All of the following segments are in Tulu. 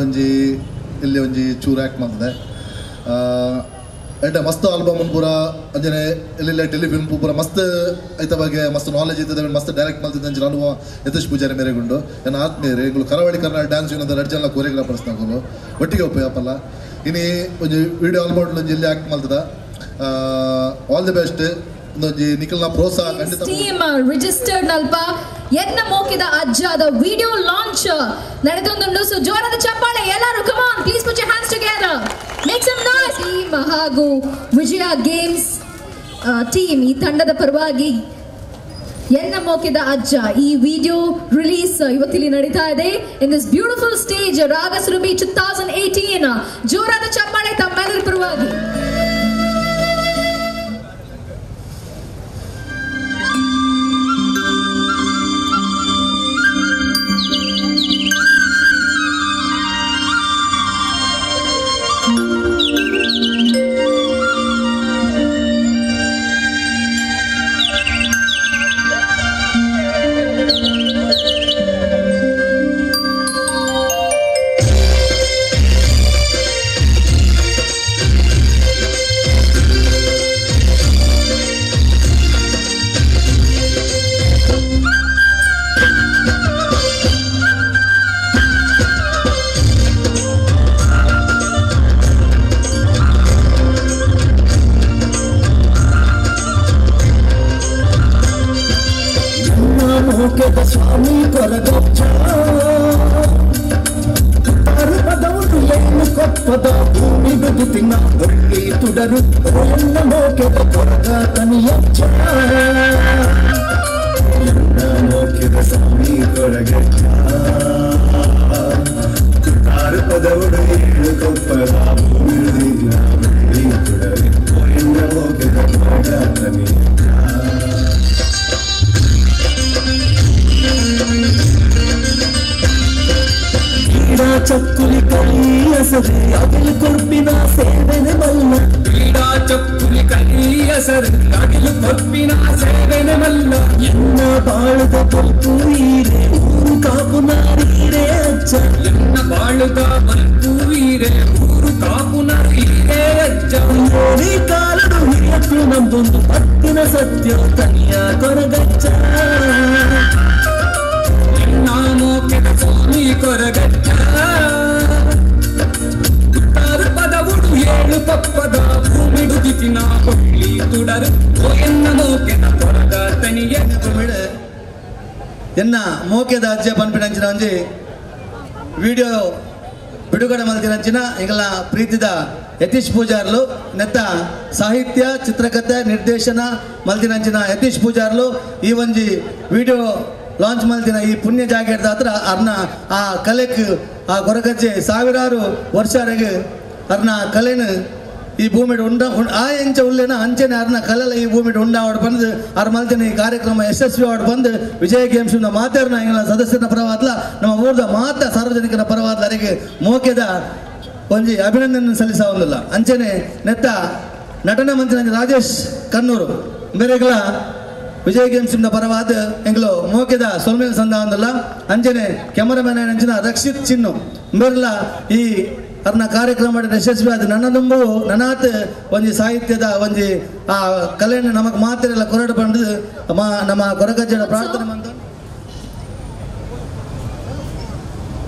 ಒಂಜಿ ಇಲ್ಲಿ ಒಂಜಿ ಚೂರು ಆ್ಯಕ್ಟ್ ಮಾಡ್ತದೆ. ಎಡ್ಡೆ ಮಸ್ತ್ ಆಲ್ಬಮ್ ಪೂರ ಅಂಜನೆ ಎಲ್ಲೆಲ್ಲ ಟೆಲಿಫಿಲ್ಮ್ ಪೂರ ಮಸ್ತ್ ಐತ ಬಗ್ಗೆ ಮಸ್ತ್ ನಾಲೆಜ್ ಇರ್ತದೆ, ಮಸ್ತ್ ಡೈರೆಕ್ಟ್ ಮಾಡ್ತಿದ್ದೆ ಅಂಚಿನ ಅನುಭವ ಯತೀಶ್ ಪೂಜಾರಿ ಮೇರೆಗುಂಡು. ನನ್ನ ಆತ್ಮೀಯರು ಎಂಗಳು ಕರಾವಳಿ ಕರ್ನಾಟಕ ಡ್ಯಾನ್ಸ್ ಯೂನಿಯನ್ ಎರಡು ಜನ ಕೊರಿಯೋಗ್ರಾಫರ್ಸ್ ನಕುಲು ಒಟ್ಟಿಗೆ ಒಪ್ಪಲ್ಲ. ಇನಿ ಒಂಜಿ ವಿಡಿಯೋ ಆಲ್ಬಮ್ ಒಂಜಿ ಇಲ್ಲಿ ಆ್ಯಕ್ಟ್ ಮಾಡ್ತದ. ಆಲ್ the best. ಒಂದೊಂಜಿ ನಿಖಲ್ನ ಪ್ರೋತ್ಸಾಹ ಖಂಡಿತ. ಟೀಮ್ ರಿಜಿಸ್ಟರ್ಡ್ ನಲ್ಪ ಎನ್ನ ಮೋಕಿದ ಅಜ್ಜದ ವಿಡಿಯೋ ಲಾಂಚ್ ನಡೆದೊಂದುಂಡು. ಸೊ ಜೋರಾದ ಚಪ್ಪಾಳೆ ಎಲ್ಲರೂ, come on please put your hands together, make some noise. Team ಹಾಗೂ ವಿಜಯ ಗೇಮ್ಸ್ ಟೀಮ್ ಈ ತಂಡದ ಪರವಾಗಿ ಎನ್ನ ಮೋಕಿದ ಅಜ್ಜ ಈ ವಿಡಿಯೋ ರಿಲೀಸ್ ಇವತ್ತಿಲ್ಲಿ ನಡೀತಾ ಇದೆ in this beautiful stage Ragasurabhi 2018. ಜೋರಾದ ಚಪ್ಪಾಳೆ ತಮ್ಮೆಲ್ಲರ ಪರವಾಗಿ. ಸ್ವಾಮಿ ಕೊರಗಜ್ಜ ಪದವು ಏನು ಕೊಪ್ಪದ ಭೂಮಿ ಬದುತಿನ ಒಳ್ಳಿ ತುಡರು ಎನ್ನ ಮೋಕೆದ ಕೊರಗ ತನಿಯಜ್ಜ. ಎನ್ನ ಮೋಕೆದ ಸ್ವಾಮಿ ಕೊರಗಜ್ಜ ಪದವುಡು ಏಳು ಕೊಪ್ಪದ ಭೂಮಿ ಒಳ್ಳಿ ತುಡರು ಎನ್ನ ಮೋಕೆದ ಕೊರಗ ತನಿಯಜ್ಜ. ಚಕ್ಕುಲಿ ಕೈಯಸದೆ ಅಗಿಲು ಕೊರ್ಪಿನ ಸೇವೆನೆ ಮಲ್ಲ. ಕ್ರೀಡಾ ಚಕ್ಕುಲಿ ಕೈಯಸದೆ ಅಗಿಲು ಕೊರ್ಪಿನ ಸೇವೆನೆ ಮಲ್ಲ. ಎನ್ನ ಬಾಳುದ ಬಲ್ಪು ಈರೆ ಊರು ಕಾಪು ನಾರೀರೆ ಅಜ್ಜ. ಎನ್ನ ಬಾಳುದ ಬಲ್ಪು ಈರೆ ಊರು ಕಾಪು ನಾರೀರೆ ಅಜ್ಜ. ಈ ಕಾಲಡು ಹಿರಿಯತ್ತು ನಮ್ದೊಂದು ಪತ್ತಿನ ಸತ್ಯ ತನಿಯ ಕೊರಗಜ್ಜ. ಎನ್ನ ಮೋಕೆದ ಸ್ವಾಮಿ ಕೊರಗಜ್ಜ ಪದವುಡು ಏಳು ಪಪ್ಪದ ಭೂಮಿಡುದಿತಿನ ಕೊಡ್ಲಿ ತುಡರು ಎನ್ನ ಮೋಕೆದ ಕೊರಗ ತನಿಯ. ಎನ್ನ ಮೋಕೆದ ಅಜ್ಜ ಪನ್ಪಿನಂಚಿನ ಒಂಜಿ ವಿಡಿಯೋ ಬಿಡುಗಡೆ ಮಲ್ತಿನಂಚಿನ ಎಂಗಲ ಪ್ರೀತಿದ ಯತೀಶ್ ಪೂಜಾರ್ಲು ನೆತ್ತ ಸಾಹಿತ್ಯ ಚಿತ್ರಕಥೆ ನಿರ್ದೇಶನ ಮಲ್ತಿನಂಚಿನ ಯತೀಶ್ ಪೂಜಾರ್ಲು ಈ ಒಂಜಿ ವಿಡಿಯೋ ಲಾಂಚ್ ಮಲ್ತಿನ ಈ ಪುಣ್ಯ ಜಾಗೆದ ಹತ್ರ ಅರ್ನ ಆ ಕಲೆಕ್ ಆ ಕೊರಗಜ್ಜೆ ಸಾವಿರಾರು ವರ್ಷರೆಗೆ ಅರ್ನ ಕಲೆನ ಈ ಭೂಮಿಡ್ ಉಂಡ ಆ ಎಂಚ ಉಲ್ಲೇನ ಅಂಚನೆ ಅರ್ನ ಕಲೆಲ ಈ ಭೂಮಿಡ್ ಉಂಡಾವಡ್ ಬಂದು ಅರ್ ಮಲ್ತಿನ ಈ ಕಾರ್ಯಕ್ರಮ ಯಶಸ್ವಿ ಆಡ್ ಬಂದು ವಿಜಯ ಗೇಮ್ಸ್ ಮಾತಾರ್ನ ಎಂಗಳ ಸದಸ್ಯರ ಪರವಾದ್ಲ ನಮ್ಮ ಊರ್ದ ಮಾತ ಸಾರ್ವಜನಿಕರ ಪರವಾದ್ಲ ಅರಿಗೆ ಮೋಕೆದ ಒಂಜಿ ಅಭಿನಂದನೆ ಸಲ್ಲಿಸ ಒಂದಿಲ್ಲ. ಅಂಚನೆ ನೆತ್ತ ನಟನ ಮಂತ್ರಿ ರಾಜೇಶ್ ಕನ್ನೂರು ಮೇರೆಗಳ ವಿಜಯ ಗೇಮ್ಸ್ ಪರವಾದ ಎಂಗ್ಲು ಮೋಕೆದ ಸೊಲ್ಮೇಲ್ ಸಂದ ಒಂದಲ್ಲ. ಅಂಚನೆ ಕ್ಯಾಮರಾಮನ್ ಅಂಚಿನ ರಕ್ಷಿತ್ ಚಿನ್ನು ಮೇರೆಲ್ಲ ಈ ಅರ್ನ ಕಾರ್ಯಕ್ರಮ ಯಶಸ್ವಿ ಆದ ನನ್ನ ದುಂಬು ನನಾತ್ ಒಂಜಿ ಸಾಹಿತ್ಯದ ಒಂಜಿ ಆ ಕಲೆಯನ್ನು ನಮಗ್ ಮಾತ್ರೆಲ್ಲ ಕೊರಡು ಬಂದು ನಮ್ಮ ಕೊರಗಜ್ಜನ ಪ್ರಾರ್ಥನೆ ಬಂದು.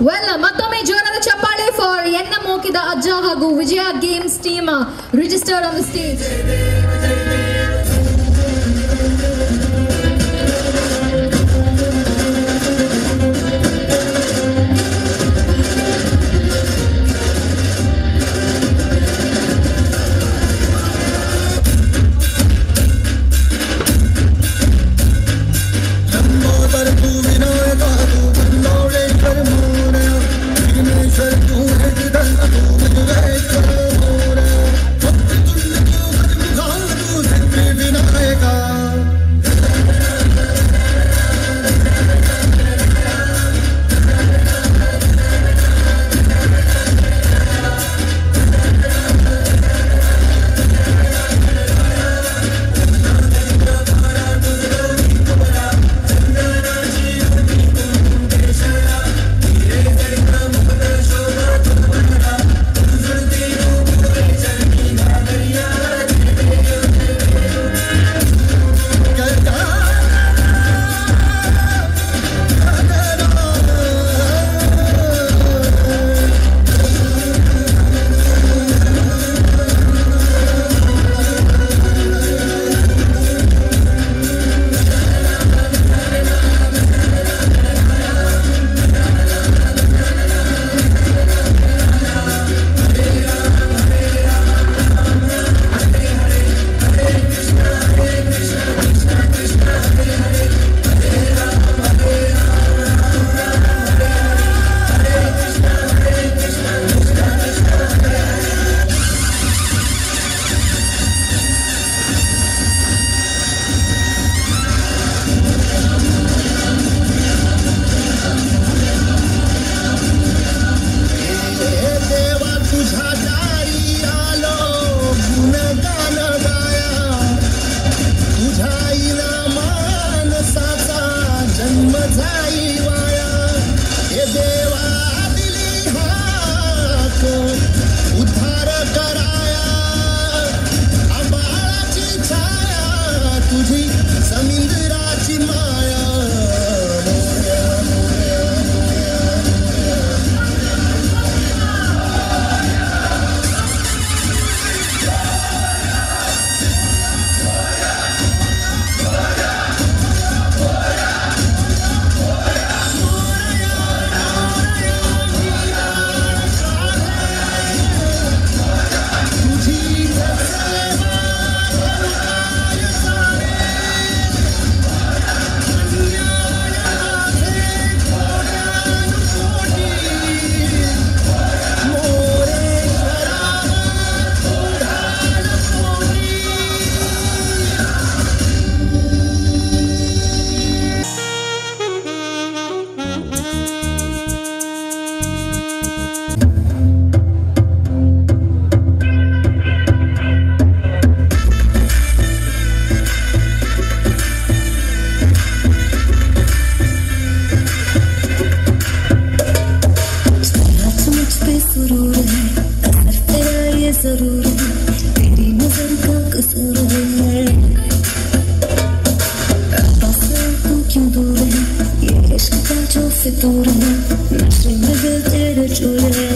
ವೆಲ್ ಮತ್ತೊಮ್ಮೆ ಜೋರಾದ ಚಪ್ಪಾಳೆ ಫಾರ್ ಎನ್ನ ಮೋಕಿದ ಅಜ್ಜ ಹಾಗೂ Vijaya games team registered on the stage. Go! तुझी समिंद्राची माया मोरया मोरया मोरया मोरया. सुरूर है असर तेरा ये जरूर है, तेरी नजर का कसूर है। पास तू क्यों दूर है, ये इश्क का जो फितूर है, नशे में दिल तेरे चूर है।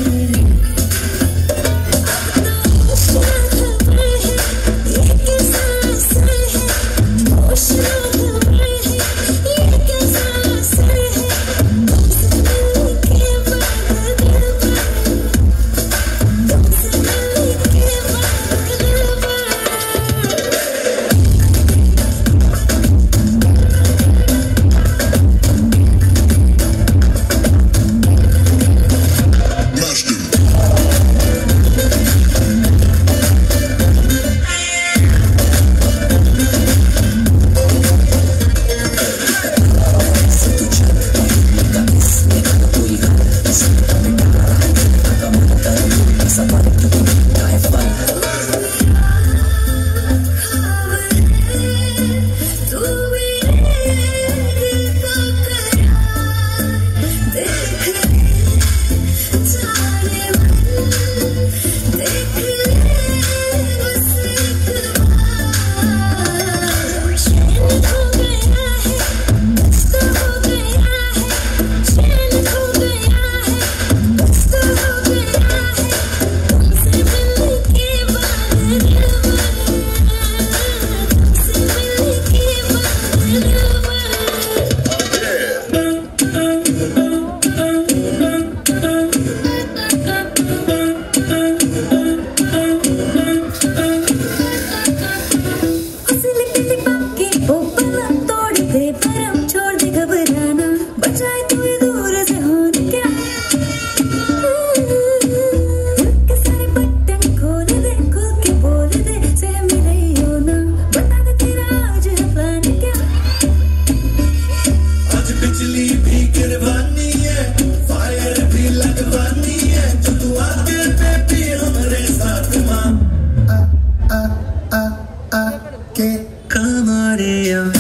Come on,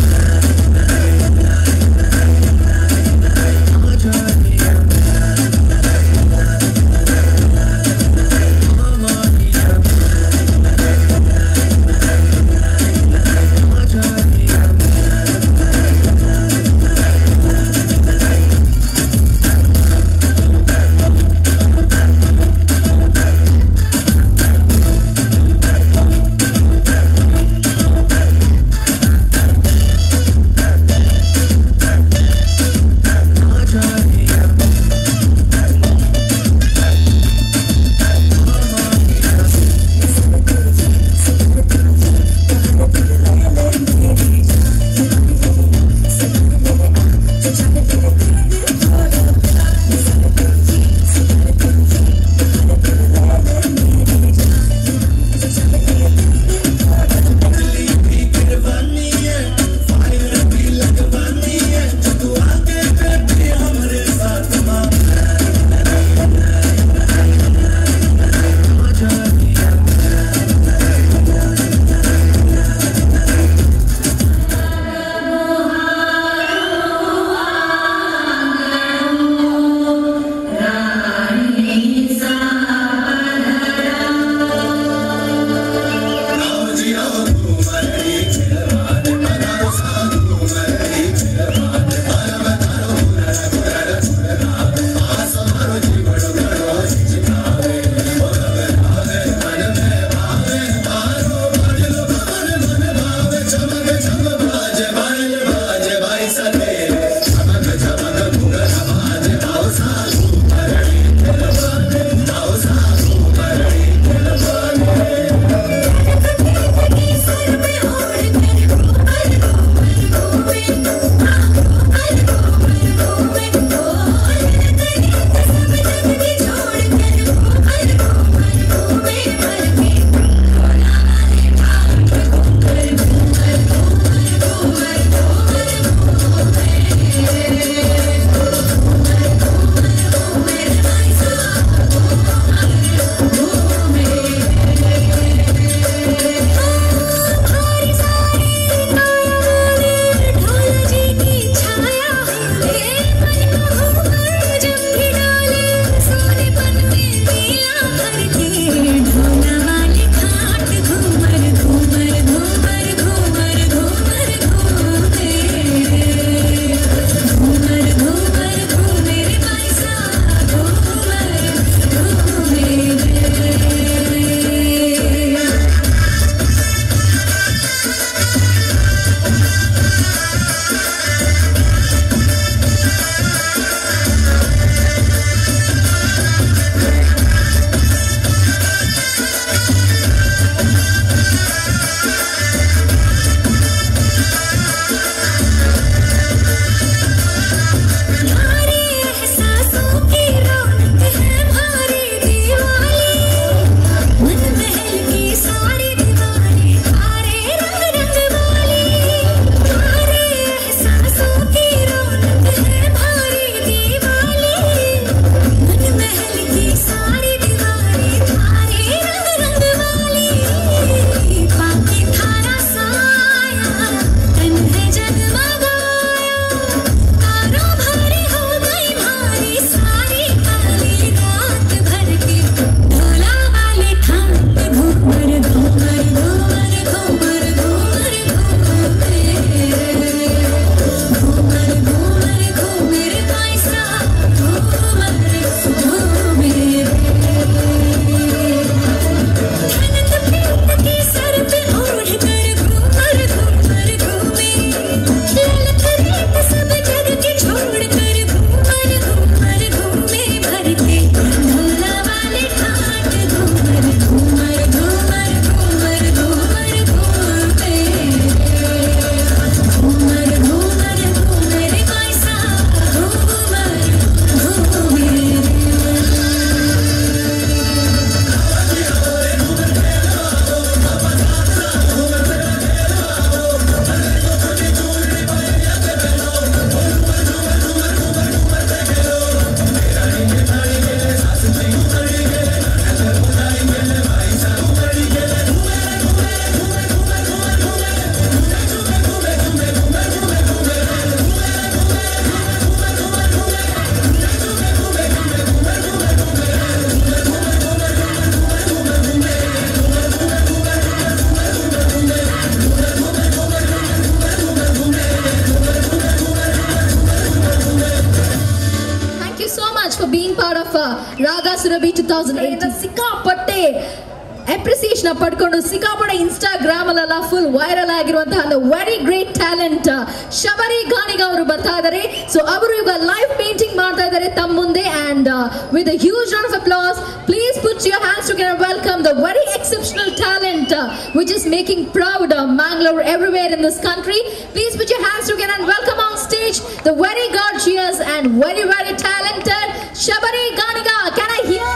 Raga Surabhi 2008 ಸಿಕ್ಕಾಪಟ್ಟೆ ಅಪ್ರಿಸಿಯೇಷನ್ ಪಡ್ಕೊಂಡು ಸಿಕ್ಕಾಪಟ್ಟೆ ಇನ್ಸ್ಟಾಗ್ರಾಮ್ ಅಲ್ಲೆಲ್ಲ ಫುಲ್ ವೈರಲ್ ಆಗಿರುವಂತಹ very great talent Shabari Ganiga ಅವರು ಬರ್ತಾ ಇದ್ದಾರೆ. ಸೊ ಅವರು ಈಗ ಲೈವ್ ಪೇಂಟಿಂಗ್ ಮಾಡ್ತಾ ಇದ್ದಾರೆ ತಮ್ಮ ಮುಂದೆ. And with a huge round of applause please put your hands together welcome the very exceptional talent which is making proud Mangalore everywhere in this country. Please put your hands together and welcome on stage the very gorgeous and very very talented Shabari Ganiga. Can I hear?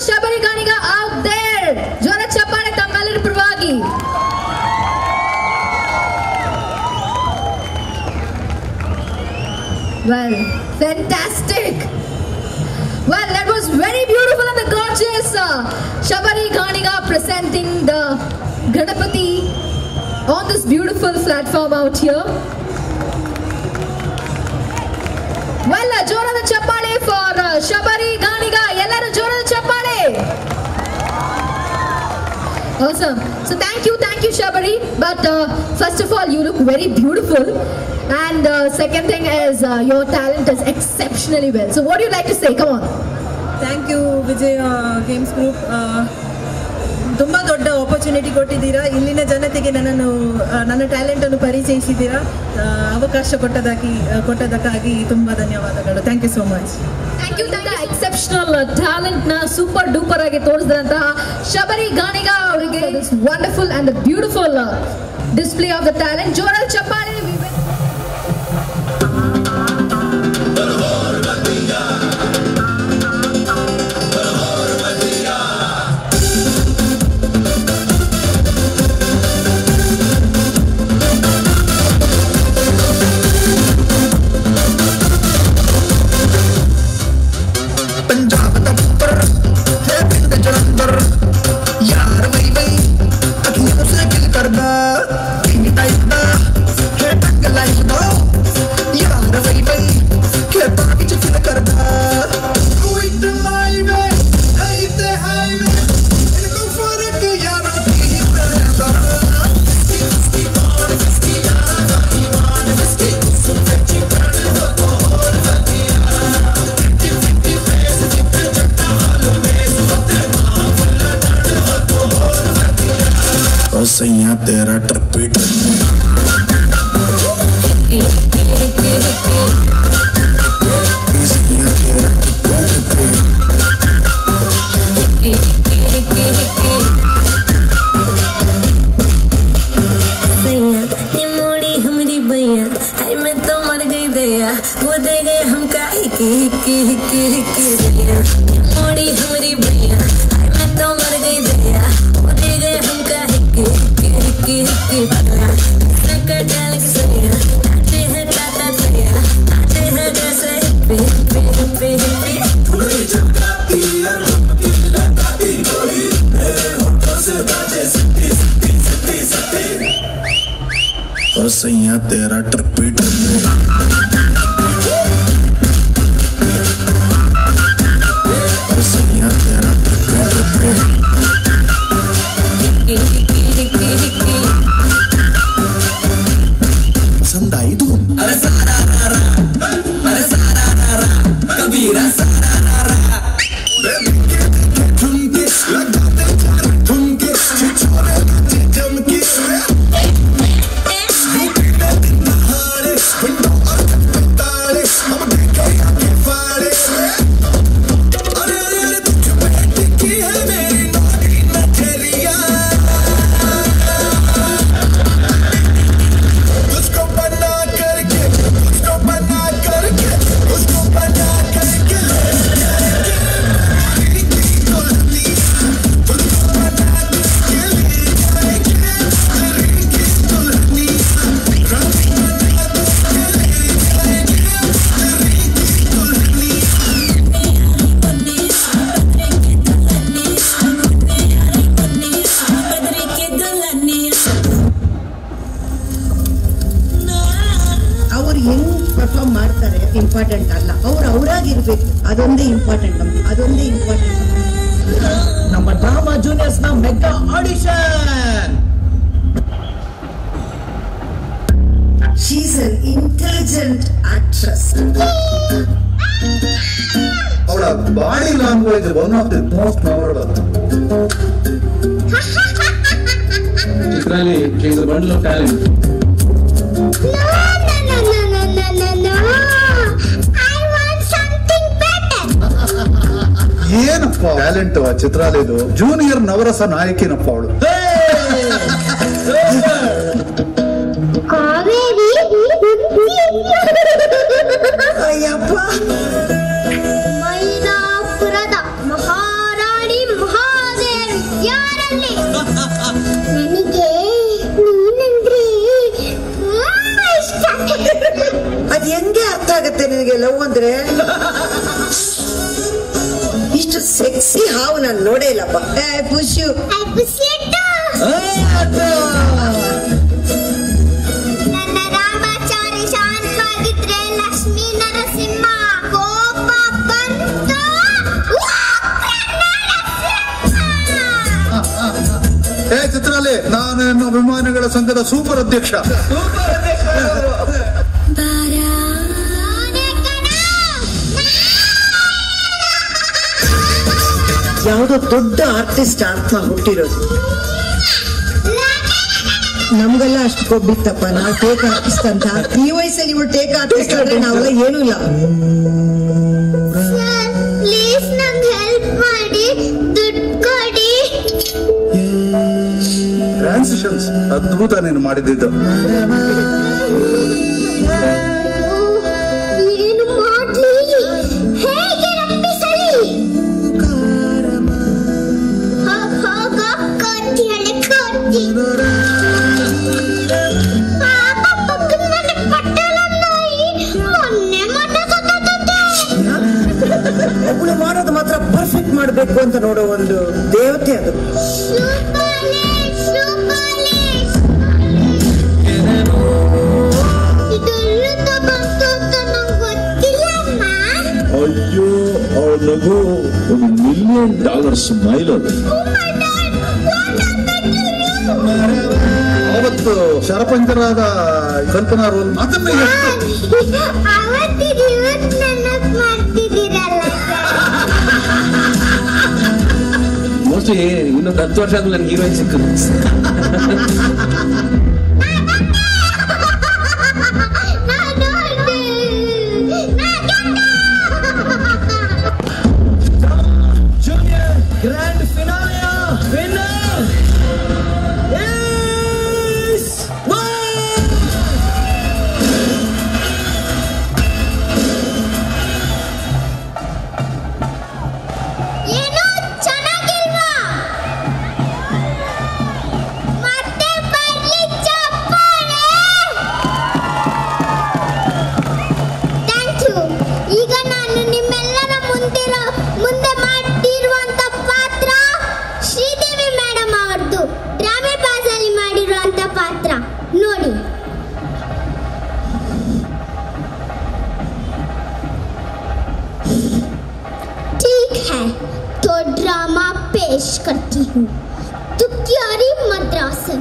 Shabari Ganiga out there. ಜೋರ ಚಪ್ಪಾಳೆ ತಮ್ಮೆಲ್ಲರ ಪರವಾಗಿ. Well, fantastic. Well, that was very beautiful and the gorgeous Shabari Ganiga presenting the Ganapati on this beautiful platform out here. Well, ಜೋರಾದ ಚಪ್ಪಾಳೆ for Shabari Ganiga. ಎಲ್ಲರೂ ಜೋರಾದ ಚಪ್ಪಾಳೆ. Awesome. So thank you Shabari. But first of all, you look very beautiful, and second thing is your talent is exceptionally well. So what do you like to say? Come on. Thank you Vijaya Games Group. ತುಂಬ ದೊಡ್ಡ ಆಪರ್ಚುನಿಟಿ ಕೊಟ್ಟಿದ್ದೀರಾ, ಇಲ್ಲಿನ ಜನತೆಗೆ ನನ್ನನ್ನು ನನ್ನ ಟ್ಯಾಲೆಂಟನ್ನು ಪರಿಚಯಿಸಿದ್ದೀರಾ. ಅವಕಾಶ ಕೊಟ್ಟದಕ್ಕಾಗಿ ತುಂಬ ಧನ್ಯವಾದಗಳು. Thank you so much. Thank you. Exceptional ಟ್ಯಾಲೆಂಟ್ನ super duper ಆಗಿ ತೋರಿಸಿದಂತಹ ಶಬರಿ ಗಾಣಿಗ ಅವರಿಗೆ wonderful and beautiful display of the talent. ಜೋರಲ್ ಚಪ್ಪಾಳೆ. तेरा ट्रिपी ट्रिपी सैया तेरा ट्रिपी ट्रिपी सैया ये मोड़ी हमरी भैया हाय मैं तो मर गई दया वो दे गए हम का हिकी हिकी हिकी हिकी दया मोड़ी हमरी भैया हाय मैं तो मर गई दया वो दे गए हम का हिकी हिकी हिकी हिकी दया सकर डाल सैया नाचे हैं ताता सैया नाचे हैं जैसे हिप्पी हिप्पी हिप्पी हिप्पी और सैया तेरा ट्रिपी ट्रिपी और सैया तेरा ट्रिपी ट्रिपी हिकी हिकी हिकी हिकी पसंद आई धुन अरे सारा रा रा अरे सारा रा रा कबीरा सारा रा रा ठुमके लगाते चार ठुमके छिछोरे नाचे जमके ताले हम देखे आके फाड़े अरे अरे अरे तुझ पे टिकी है मेरी नाड़ी नजरिया तुझको बना करके तुझको बना करके उसको बना करके ले जाएंगे तेरी दुल्हनिया तुझको बना करके ले जाएंगे तेरी दुल्हनिया रानी बना करके ले जाएंगे तेरी दुल्हनिया ಅವ್ರು ಹೆಂಗ್ ಪರ್ಫಾರ್ಮ್ ಮಾಡ್ತಾರೆ ಇಂಪಾರ್ಟೆಂಟ್ ಅಲ್ಲ, ಅವ್ರು ಅವರಾಗಿರ್ಬೇಕು, ಅದೊಂದೇ ಇಂಪಾರ್ಟೆಂಟ್ ನಮ್ಗೆ, ಅದೊಂದೇ ಇಂಪಾರ್ಟೆಂಟ್. ನಮ್ಮ ಡ್ರಾಮಾ ಜೂನಿಯರ್ಸ್ ನ mega audition. She's an intelligent actress. ಅವಳ body language one of the most memorable. Chitrali she is a bundle of talent. No, no, no, no, no, no, no, no. I want something better. ಏನಪ್ಪ ಟ್ಯಾಲೆಂಟ್ ಚಿತ್ರಾಲಿದು, ಜೂನಿಯರ್ ನವರಸ ನಾಯಕಿನಪ್ಪ ಅವಳು. ಕಾವೇರಿ ಅಯ್ಯಪ್ಪ ಮೈಲಾಪುರದ ಮಹಾರಾಣಿ ಮಹಾದೇವಿ ಯಾರಲ್ಲಿ? ನನಗೆ ನೀನಂದ್ರೆ ತುಂಬಾ ಇಷ್ಟ. ಅದ್ ಹೆಂಗೆ ಅರ್ಥ ಆಗುತ್ತೆ ನಿನಗೆ ಲವ್ ಅಂದ್ರೆ? ಇಷ್ಟು ಸೆಕ್ಸಿ ಹಾವು ನಾನು ನೋಡೇ ಇಲ್ಲಪ್ಪ. ಪುಷು I push you too. ನನ್ನ ರಾಮಾಚಾರಿ ಶಾಂತವಾಗಿದ್ರೆ ಲಕ್ಷ್ಮೀ ನರಸಿಂಹ ಕೋಪ ಬಂತು ಉಗ್ರ ನರಸಿಂಹ. ಏ ಚಿತ್ರಾಲಿ, ನಾನು ನನ್ನ ಅಭಿಮಾನಿಗಳ ಸಂಘದ ಸೂಪರ್ ಅಧ್ಯಕ್ಷ. ನಾನೇ ಕಣೋ. ಯಾವುದೋ ದೊಡ್ಡ ಆರ್ಟಿಸ್ಟ್ ಆತ್ಮ ಹುಟ್ಟಿರೋದು. ನಮ್ಗೆಲ್ಲ ಅಷ್ಟು ಕೊಬ್ಬಿತ್ತಪ್ಪ, ನಾವು ಟೇಕ್ ಆರ್ಟಿಸ್ಟ್ ಅಂತ. ಈ ವಯಸ್ಸಲ್ಲಿ ಇವಳು ಟೇಕ್ ಆರ್ಟಿಸ್ಟ್ ಅಂದ್ರೆ ನಾವೆಲ್ಲ ಏನೂ ಇಲ್ಲ. ಸರ್ ಪ್ಲೀಸ್ ನಂಗೆ ಹೆಲ್ಪ್ ಮಾಡಿ, ದುಡ್ಡು ಕೊಡಿ. ಟ್ರಾನ್ಸಿಷನ್ಸ್ ಅದ್ಭುತ ನೀನು ಮಾಡಿದ್ದು. ಏನು ಮಾಡ್ಲಿ, ಹೇಗೆ ರಪ್ಪಿಸಲಿ? ಹೋಗ್ ಹೋಗ ಕೋತಿ ಹಳೆ ಕೋತಿ. ಪಾಪ ಪಕ್ಕದ ಮನೆ ಪಟ್ಟಲ ನಾಯಿ ಮೊನ್ನೆ ಮೊನ್ನೆ ಸತ್ತೋಗಿದೆ. ಒಬ್ಳು ಮಾಡೋದು ಮಾತ್ರ ಪರ್ಫೆಕ್ಟ್ ಮಾಡಬೇಕು ಅಂತ ನೋಡೋ ಒಂದು ದೇವತೆ ಅದು. ಸೂಪರ್ಲಿ, ಸೂಪರ್ಲಿ. ಇದು ಎಲ್ಲಿಂದ ಬಂತು ಅಂತ ನಂಗೆ ಗೊತ್ತಿಲ್ಲಮ್ಮ. ಅಯ್ಯೋ ಅವಳ ನಗು ಒಂದು ಮಿಲಿಯನ್ ಡಾಲರ್ ಸ್ಮೈಲ್ ಅದು. Oh my God, what happened to you? ಅವತ್ತು ಶರಪಂಜರಾದ ಕಲ್ಪನಾ ರೋಲ್ ಅದನ್ನ ಎಷ್ಟು ಅವತ್ತಿಗೆ ಇವತ್ತು ನೆನಪು ಮಾಡ್ತಿದ್ದೀರಲ್ಲ. ಮಸ್ತ್ ವರ್ಷ, ಇನ್ನೊಂದು 10 ವರ್ಷ ಆದ್ಮೇಲೆ ನನ್ಗೆ heroine ಸಿಕ್ಕದು. Junior grand finale winner is ಏನು ಚೆನ್ನಾಗಿಲ್ವಾ? ಮತ್ತೆ ಬರ್ಲಿ ಚಪ್ಪಾಳೆ. Thank you. ಈಗ ನಾನು ನಿಮ್ಮೆಲ್ಲರ ಮುಂದೆ ಮಾಡಿರುವಂತ ಪಾತ್ರ ಶ್ರೀದೇವಿ ಮೇಡಮ್ ಅವರದ್ದು ಡ್ರಾಮೆ ಪಾಸಲ್ಲಿ ಮಾಡಿರುವಂತ ಪಾತ್ರ ನೋಡಿ. ठीक है, तो ड्रामा पेश करती हूँ। तुक्यारी मद्रासन।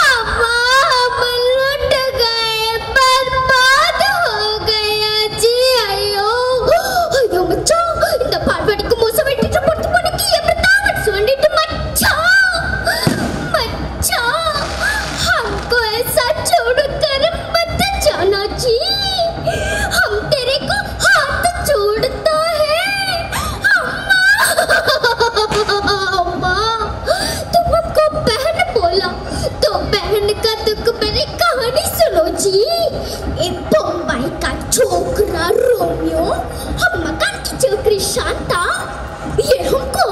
अम्मा, हम लुट गए, बर्बाद हो गया जी. ಅಯ್ಯೋ ಅಯ್ಯೋ ಮಚ್ಚಾ, இந்த பால்வாடிக்கு மோசம் வெட்டிட்டு பொறுத்து பொண்ணுக்கு எப்படி தான் சொல்லிட்டு மச்சா மச்சா हमको ऐसा छोड़कर मत जाना जी. हम तेरे को हाथ जोड़ता है. अम्मा अम्मा, तुम हमको बहन बोला तो बहन का दुख मेरी कहानी सुनो जी. एक बम्बई का छोकरा रोमियो, हम मकान की छोकरी शांता, ये हमको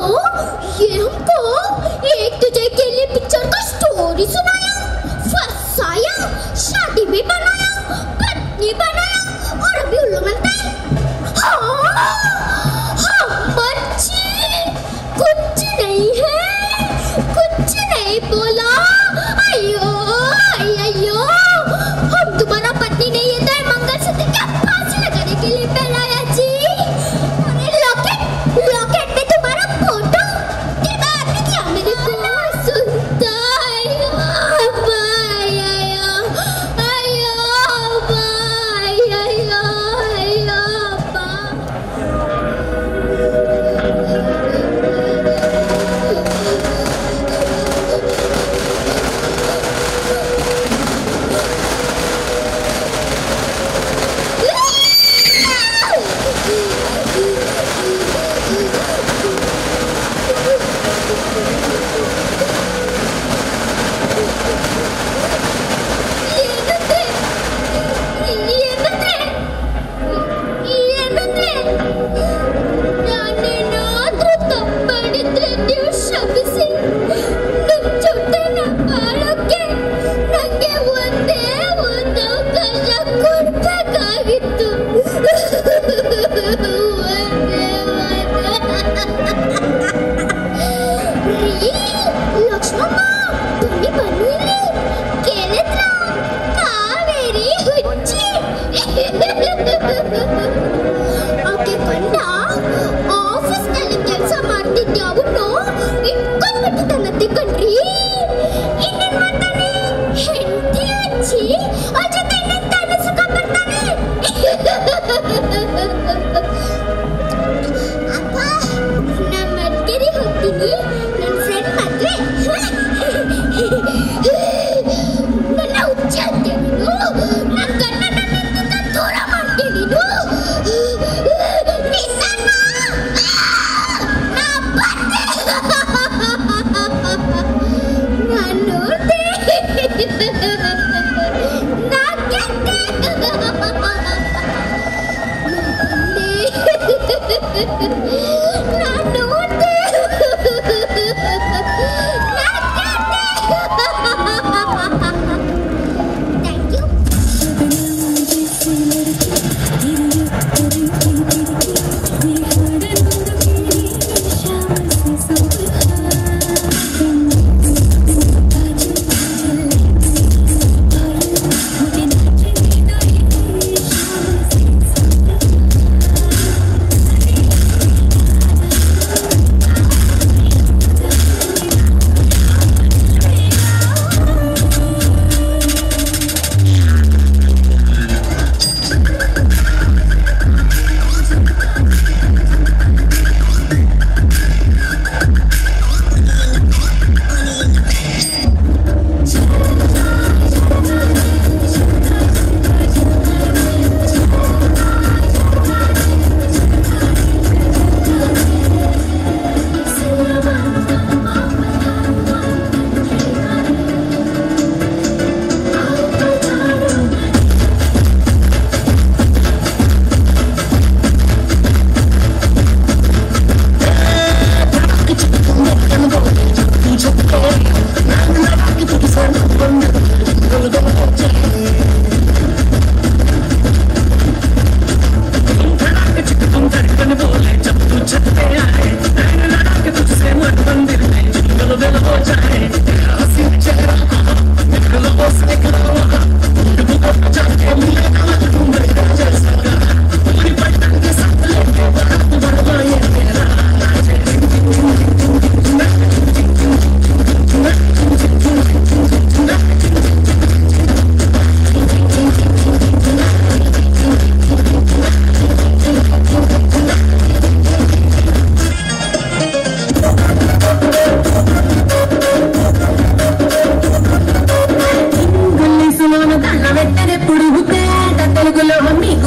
एक दूसरे के लिए पिक्चर का स्टोरी सुनाया, फंसाया, शादी भी बनाया, पत्नी बनाया और अभी उल्लू बनता है. हाँ, हाँ, बच्ची कुछ नहीं है, कुछ नहीं बोला. अयो अयो, हम तुम्हारा पत्नी नहीं है तो मंगलसूत्र क्या फांसी लगाने के लिए पहनाया जी. अरे लॉकेट, लॉकेट में तुम्हारा फोटो दिमाग में क्या मेरे को सुनता. अयो अयो अयो अयो अब्बा. ಏನಂದ್ರೆ ಏನಂದ್ರೆ ನಾನೇನಾದ್ರೂ ತಪ್ಪಾಡಿದ್ರೆ ನೀವು ಕ್ಷಮಿಸಿ. ನಿಮ್ ಜೊತೆ ನಾ ಬಾಳೋಕೆ ನಂಗೆ ಒಂದೇ ಒಂದು ಅವಕಾಶ ಕೊಡ್ಬೇಕಾಗಿತ್ತು. ಒಂದೇ ಒಂದು. ರೀ ಲಕ್ಷ್ಮಮ್ಮ, ಬನ್ನಿ ಬನ್ನಿ ಇಲ್ಲಿ. ಕೇಳಿದ್ರ ಕಾವೇರಿ ಹುಚ್ಚಿ. ಆಕೆ ಗಂಡ ಆಫೀಸ್ನಲ್ಲಿ ಕೆಲಸ ಮಾಡ್ತಿದ್ದ ಅವನು ಇಟ್ಕೊಂಡ್ಬಿಟ್ಟಿದ್ದಾನಂತೆ ಕಣ್ರಿ. ಇನ್ನೇನ್ ಮಾಡ್ತಾನೆ, ಹೆಂಡತಿ ಹಚ್ಚಿ ಅವ್ರ ಜೊತೆ ಇನ್ನೇನ್ ತಾನೇ ಸುಖ ಪಡ್ತಾನೆ. ಅಪ್ಪ, ನಾನ್ ಮಡಿಕೇರಿ ಹೋಗ್ತೀನಿ, ನನ್ನ ಫ್ರೆಂಡ್ ಮದ್ವೆ. ನನ್ನ ಹುಚ್ಚ ಅಂತೆ ನೀನು, ನನ್ನ ಗಂಡ ನನ್ನಿಂದ ದೂರ ಮಾಡ್ತೀನಿ ನೀನು.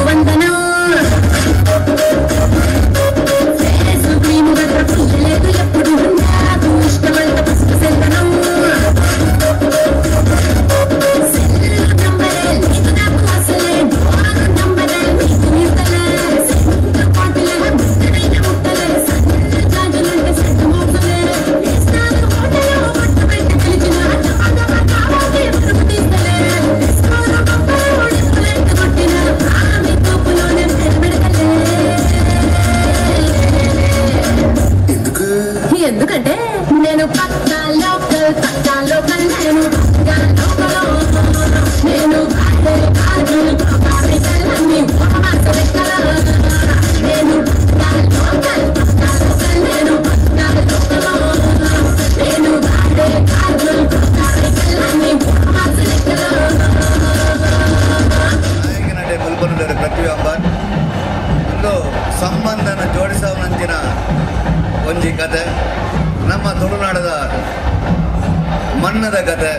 వందనం ఫేసు క్రీము గట్ర పూజలేదు ఎప్పుడు నాకు ఇష్టమంత పసుపు చందనం సెల్లు నంబరే లేదు నాకు అసలే డోరు నంబరే నీకు నింతలే సెంటు పాటలే ముద్దనైన ముట్టలే సన్న గాజులంటే సెట్టు మోసలే ఇస్తాను హోటల్లో పట్టు పెట్టి పిలిచిన దబా కావాలి పరుపు తీస్తలే డిస్కోలో బొబ్బలు డిస్ప్లేట్ కొట్టిన ఆమె తోపులోనే పెరబెడతలే ఎందుకంటే నేను పక్కా లోకల్ పక్కా లోకల్ నేను పక్కా లోకల్ నేను కాదే కాదు కారికలన్నీ ఒక మాట లెక్కల నేను పక్కా లోకల్ పక్కా లోకల్ నేను పక్కా లోకల్ నేను కాదే కాదు కారికలన్నీ ఒక మాట లెక్కల. ನಾಯಕನಟೆ ಮುಲ್ಪನುಡರು ಪೃಥ್ವಿ ಅಂಬಾರ್ ಒಂದು ಸಂಬಂಧನ ಜೋಡಿಸವನಂಚಿನ ಒಂಜಿ ಕತೆ ನಮ್ಮ ತುಳುನಾಡದ ಮಣ್ಣದ ಕತೆ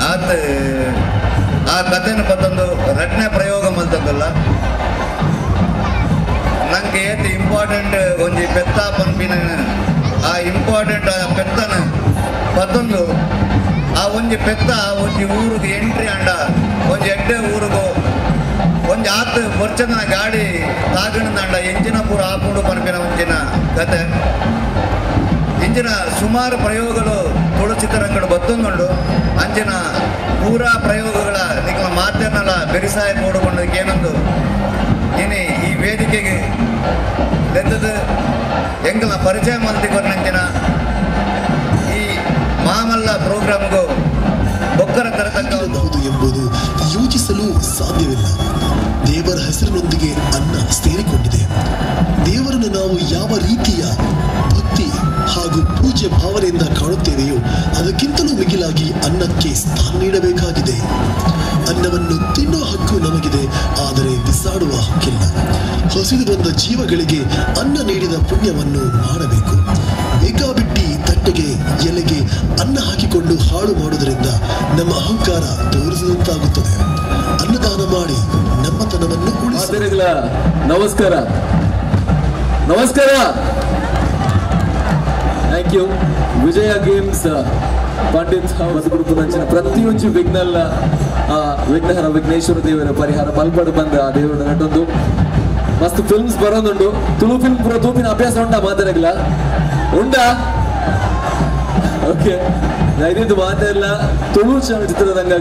ಆತ ಆ ಕತೆನ ಪತ್ತೊಂದು ರಡ್ನೇ ಪ್ರಯೋಗ ಮಲ್ತಂದಲ್ಲ ನಂಗೆ ಏತ್ ಇಂಪಾರ್ಟೆಂಟ್ ಒಂಜಿ ಪೆತ್ತ ಪನ್ಪಿನ ಆ ಇಂಪಾರ್ಟೆಂಟ್ ಆ ಪೆತ್ತನ ಪತ್ತೊಂದು ಆ ಒಂಜಿ ಪೆತ್ತ ಒಂಜಿ ಊರಿಗೆ ಎಂಟ್ರಿ ಅಂಡ ಒಂಜಿ ಎಡ್ಡೆ ಊರುಗು ಒಂಜಿ ಆತ್ ಬೊರ್ಚಂದನ ಗಾಡಿ ತಾಗಣದಂಡ ಎಂಜಿನ ಪೂರ ಆಪುಂಡು ಪನ್ಪಿನ ಒಂಜಿನ ಕತೆ ಇಂಜಿನ ಸುಮಾರು ಪ್ರಯೋಗಗಳು ತುಳು ಚಿತ್ರರಂಗಡು ಬತ್ತೊಂದುಂಡು ಅಂಚಿನ ಪೂರಾ ಪ್ರಯೋಗಗಳ ನಿಗಳ ಮಾತನ್ನೆಲ್ಲ ಬೆರಿಸಾಯ ಮೂಡಿಕೊಂಡು ಏನೊಂದು ಇನಿ ಈ ವೇದಿಕೆಗೆ ಲೆತ್ತದ ಎಂಗಲ ಪರಿಚಯ ಮಲ್ತಿಕೊರ್ನಂಚಿನ ಈ ಮಾಮಲ್ಲ ಪ್ರೋಗ್ರಾಮ್ಗೂ ಬೊಕ್ಕರ ತರತಕ್ಕ ಹೌದು ಎಂಬುದು ಯೋಚಿಸಲು ಸಾಧ್ಯವಿಲ್ಲ. ದೇವರ ಹೆಸರಿನೊಂದಿಗೆ ಅನ್ನ ಸೇರಿಕೊಂಡಿದೆ. ದೇವರನ್ನು ನಾವು ಯಾವ ರೀತಿಯ ಭಕ್ತಿ ಹಾಗೂ ಪೂಜೆ ಭಾವನೆಯಿಂದ ಕಾಣುತ್ತೇವೆಯೋ ಅದಕ್ಕಿಂತಲೂ ಮಿಗಿಲಾಗಿ ಅನ್ನಕ್ಕೆ ಸ್ಥಾನ ನೀಡಬೇಕಾಗಿದೆ. ಅನ್ನವನ್ನು ತಿನ್ನುವ ಹಕ್ಕು ನಮಗಿದೆ, ಆದರೆ ಬಿಸಾಡುವ ಹಕ್ಕಿಲ್ಲ. ಹಸಿದು ಬಂದ ಜೀವಗಳಿಗೆ ಅನ್ನ ನೀಡಿದ ಪುಣ್ಯವನ್ನು ಮಾಡಬೇಕು. ಬೇಕಾಬಿಟ್ಟಿ ತಟ್ಟೆಗೆ ಎಲೆಗೆ ಅನ್ನ ಹಾಕಿಕೊಂಡು ಹಾಳು ಮಾಡುವುದರಿಂದ ನಮ್ಮ ಅಹಂಕಾರ ತೋರಿಸಿದಂತಾಗುತ್ತದೆ. ಅನ್ನದಾನ ಮಾಡಿ ನಮ್ಮತನವನ್ನು ಉಳಿಸಿ. ನಮಸ್ಕಾರ ನಮಸ್ಕಾರ. Thank you Vijaya games Pandit ಹೊಸಗುರುಪುನಂಚಿನ ಪ್ರತಿಯೊಂದು ವಿಘ್ನಲ್ಲ ವಿಘ್ನಹರ ವಿಘ್ನೇಶ್ವರ ದೇವರ ಪರಿಹಾರ ಮಲ್ಪಡು ಬಂದ ಆ ದೇವರ ನಟೊಂದು ಮಸ್ತ್ ಫಿಲ್ಮ್ಸ್ ಬರೋದುಂಡು. ತುಳು ಫಿಲ್ಮ್ ಪೂರ ತೂಪಿನ ಅಭ್ಯಾಸ ಉಂಟಾ ಮಾತಾಡಗಿಲ್ಲ ಉಂಟಾ? ಓಕೆ, ಇದು ಮಾತೆಲ್ಲ ತುಳು ಚಲನಚಿತ್ರರಂಗ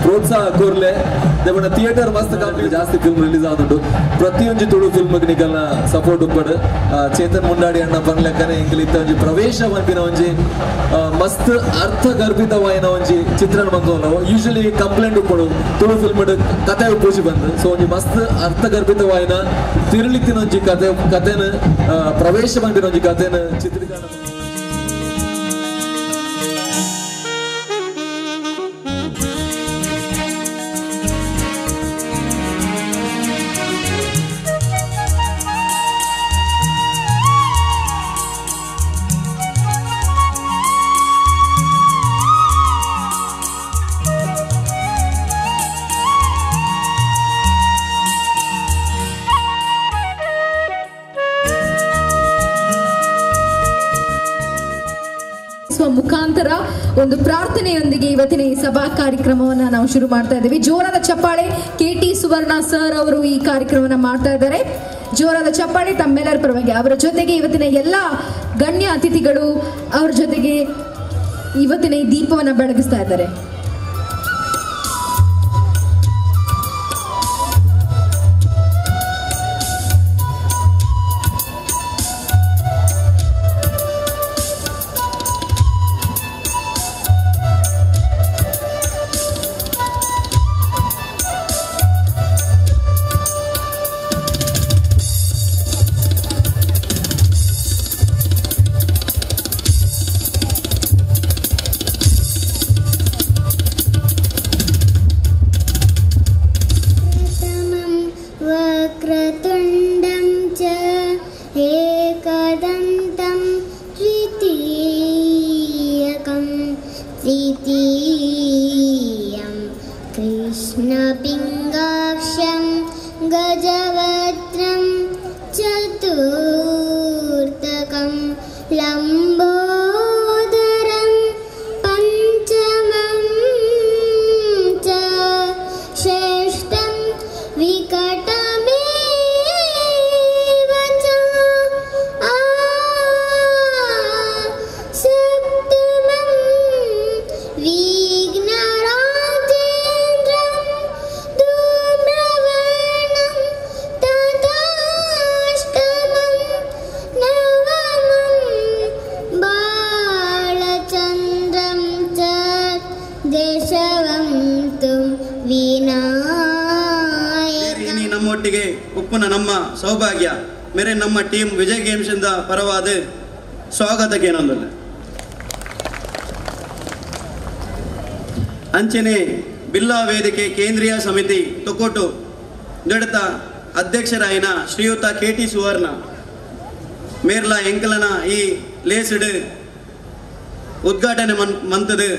ಪ್ರೋತ್ಸಾಹ ಕೋರ್ಲೆ ದೇವನ ಥಿಯೇಟರ್ ಮಸ್ತ್ ಕಂಪ್ನಿ ಜಾಸ್ತಿ ಫಿಲ್ಮ್ ರಿಲೀಸ್ ಆದುಂಟು. ಪ್ರತಿಯೊಂದು ತುಳು ಫಿಲ್ಮ್ ನಿಗಲ್ನ ಸಪೋರ್ಟ್ ಉಪ್ಪಡು. ಚೇತನ್ ಮುಂಡಾಡಿ ಅಣ್ಣ ಪನ್ಲೆಕ್ಕನೆ ಎಂಕಲ್ ಇತ್ತ ಒಂಜಿ ಪ್ರವೇಶ ಮನ್ಪಿನ ಒಂಜಿ ಮಸ್ತ್ ಅರ್ಥಗರ್ಭಿತವಾಯಿನ ಒಂಜಿ ಚಿತ್ರಣ ಬಂದು ಯೂಶಲಿ ಕಂಪ್ಲೇಂಟ್ ಉಪ್ಪಡು ತುಳು ಫಿಲ್ಮ್ ಕತೆ ಉಪ್ಪೂಜಿ ಬಂದು. ಸೊ ಒಂಜಿ ಮಸ್ತ್ ಅರ್ಥಗರ್ಭಿತವಾಯಿನ ತಿರುಳಿತ್ತಿನ ಒಂಜಿ ಕತೆ ಕತೆನ ಪ್ರವೇಶ ಮನ್ಪಿನ ಒಂಜಿ ಕತೆನ ಚಿತ್ರೀಕರಣ. ಮುಖಾಂತರ ಒಂದು ಪ್ರಾರ್ಥನೆಯೊಂದಿಗೆ ಇವತ್ತಿನ ಈ ಸಭಾ ಕಾರ್ಯಕ್ರಮವನ್ನು ನಾವು ಶುರು ಮಾಡ್ತಾ ಇದ್ದೀವಿ. ಜೋರಾದ ಚಪ್ಪಾಳೆ. ಕೆ ಟಿ ಸುವರ್ಣ ಸರ್ ಅವರು ಈ ಕಾರ್ಯಕ್ರಮವನ್ನು ಮಾಡ್ತಾ ಇದ್ದಾರೆ. ಜೋರಾದ ಚಪ್ಪಾಳೆ ತಮ್ಮೆಲ್ಲರ ಪರವಾಗಿ. ಅವರ ಜೊತೆಗೆ ಇವತ್ತಿನ ಎಲ್ಲ ಗಣ್ಯ ಅತಿಥಿಗಳು ಅವರ ಜೊತೆಗೆ ಇವತ್ತಿನ ಈ ದೀಪವನ್ನು ಬೆಳಗಿಸ್ತಾ ಇದ್ದಾರೆ. वक्रतुण्डं च एकदन्तं तृतीयकं तृतीयं कृष्णपिङ्गाक्षं गजव चतुर्थकं लम्बोदरं पञ्चमं च षष्ठं विकटमेव च सप्तमं विघ्नराजेन्द्रं धूम्रवर्णं तथाष्टमं नवमं बालचन्द्रं च दशमं तु ವಿನಾಯಕ. ಇನಿ ನಮ್ಮೊಟ್ಟಿಗೆ ಉಪ್ಪುನ ನಮ್ಮ ಸೌಭಾಗ್ಯ ಮೇರೆ ನಮ್ಮ ಟೀಮ್ ವಿಜಯ್ ಗೇಮ್ಸ್ ಇಂದ ಪರವಾದ ಸ್ವಾಗತಕ್ಕೆ ಏನೊಂದಲ್ಲ. ಅಂಚನೆ ಬಿಲ್ಲಾ ವೇದಿಕೆ ಕೇಂದ್ರೀಯ ಸಮಿತಿ ತೊಕ್ಕೊಟ್ಟು ದೊಡ್ಡ ಅಧ್ಯಕ್ಷರಾಯಿನ ಶ್ರೀಯುತ ಕೆ ಟಿ ಸುವರ್ಣ ಮೇರ್ಲ ಎಂಕಲನ ಈ ಲೇಸಿಡು ಉದ್ಘಾಟನೆ ಮಂತದು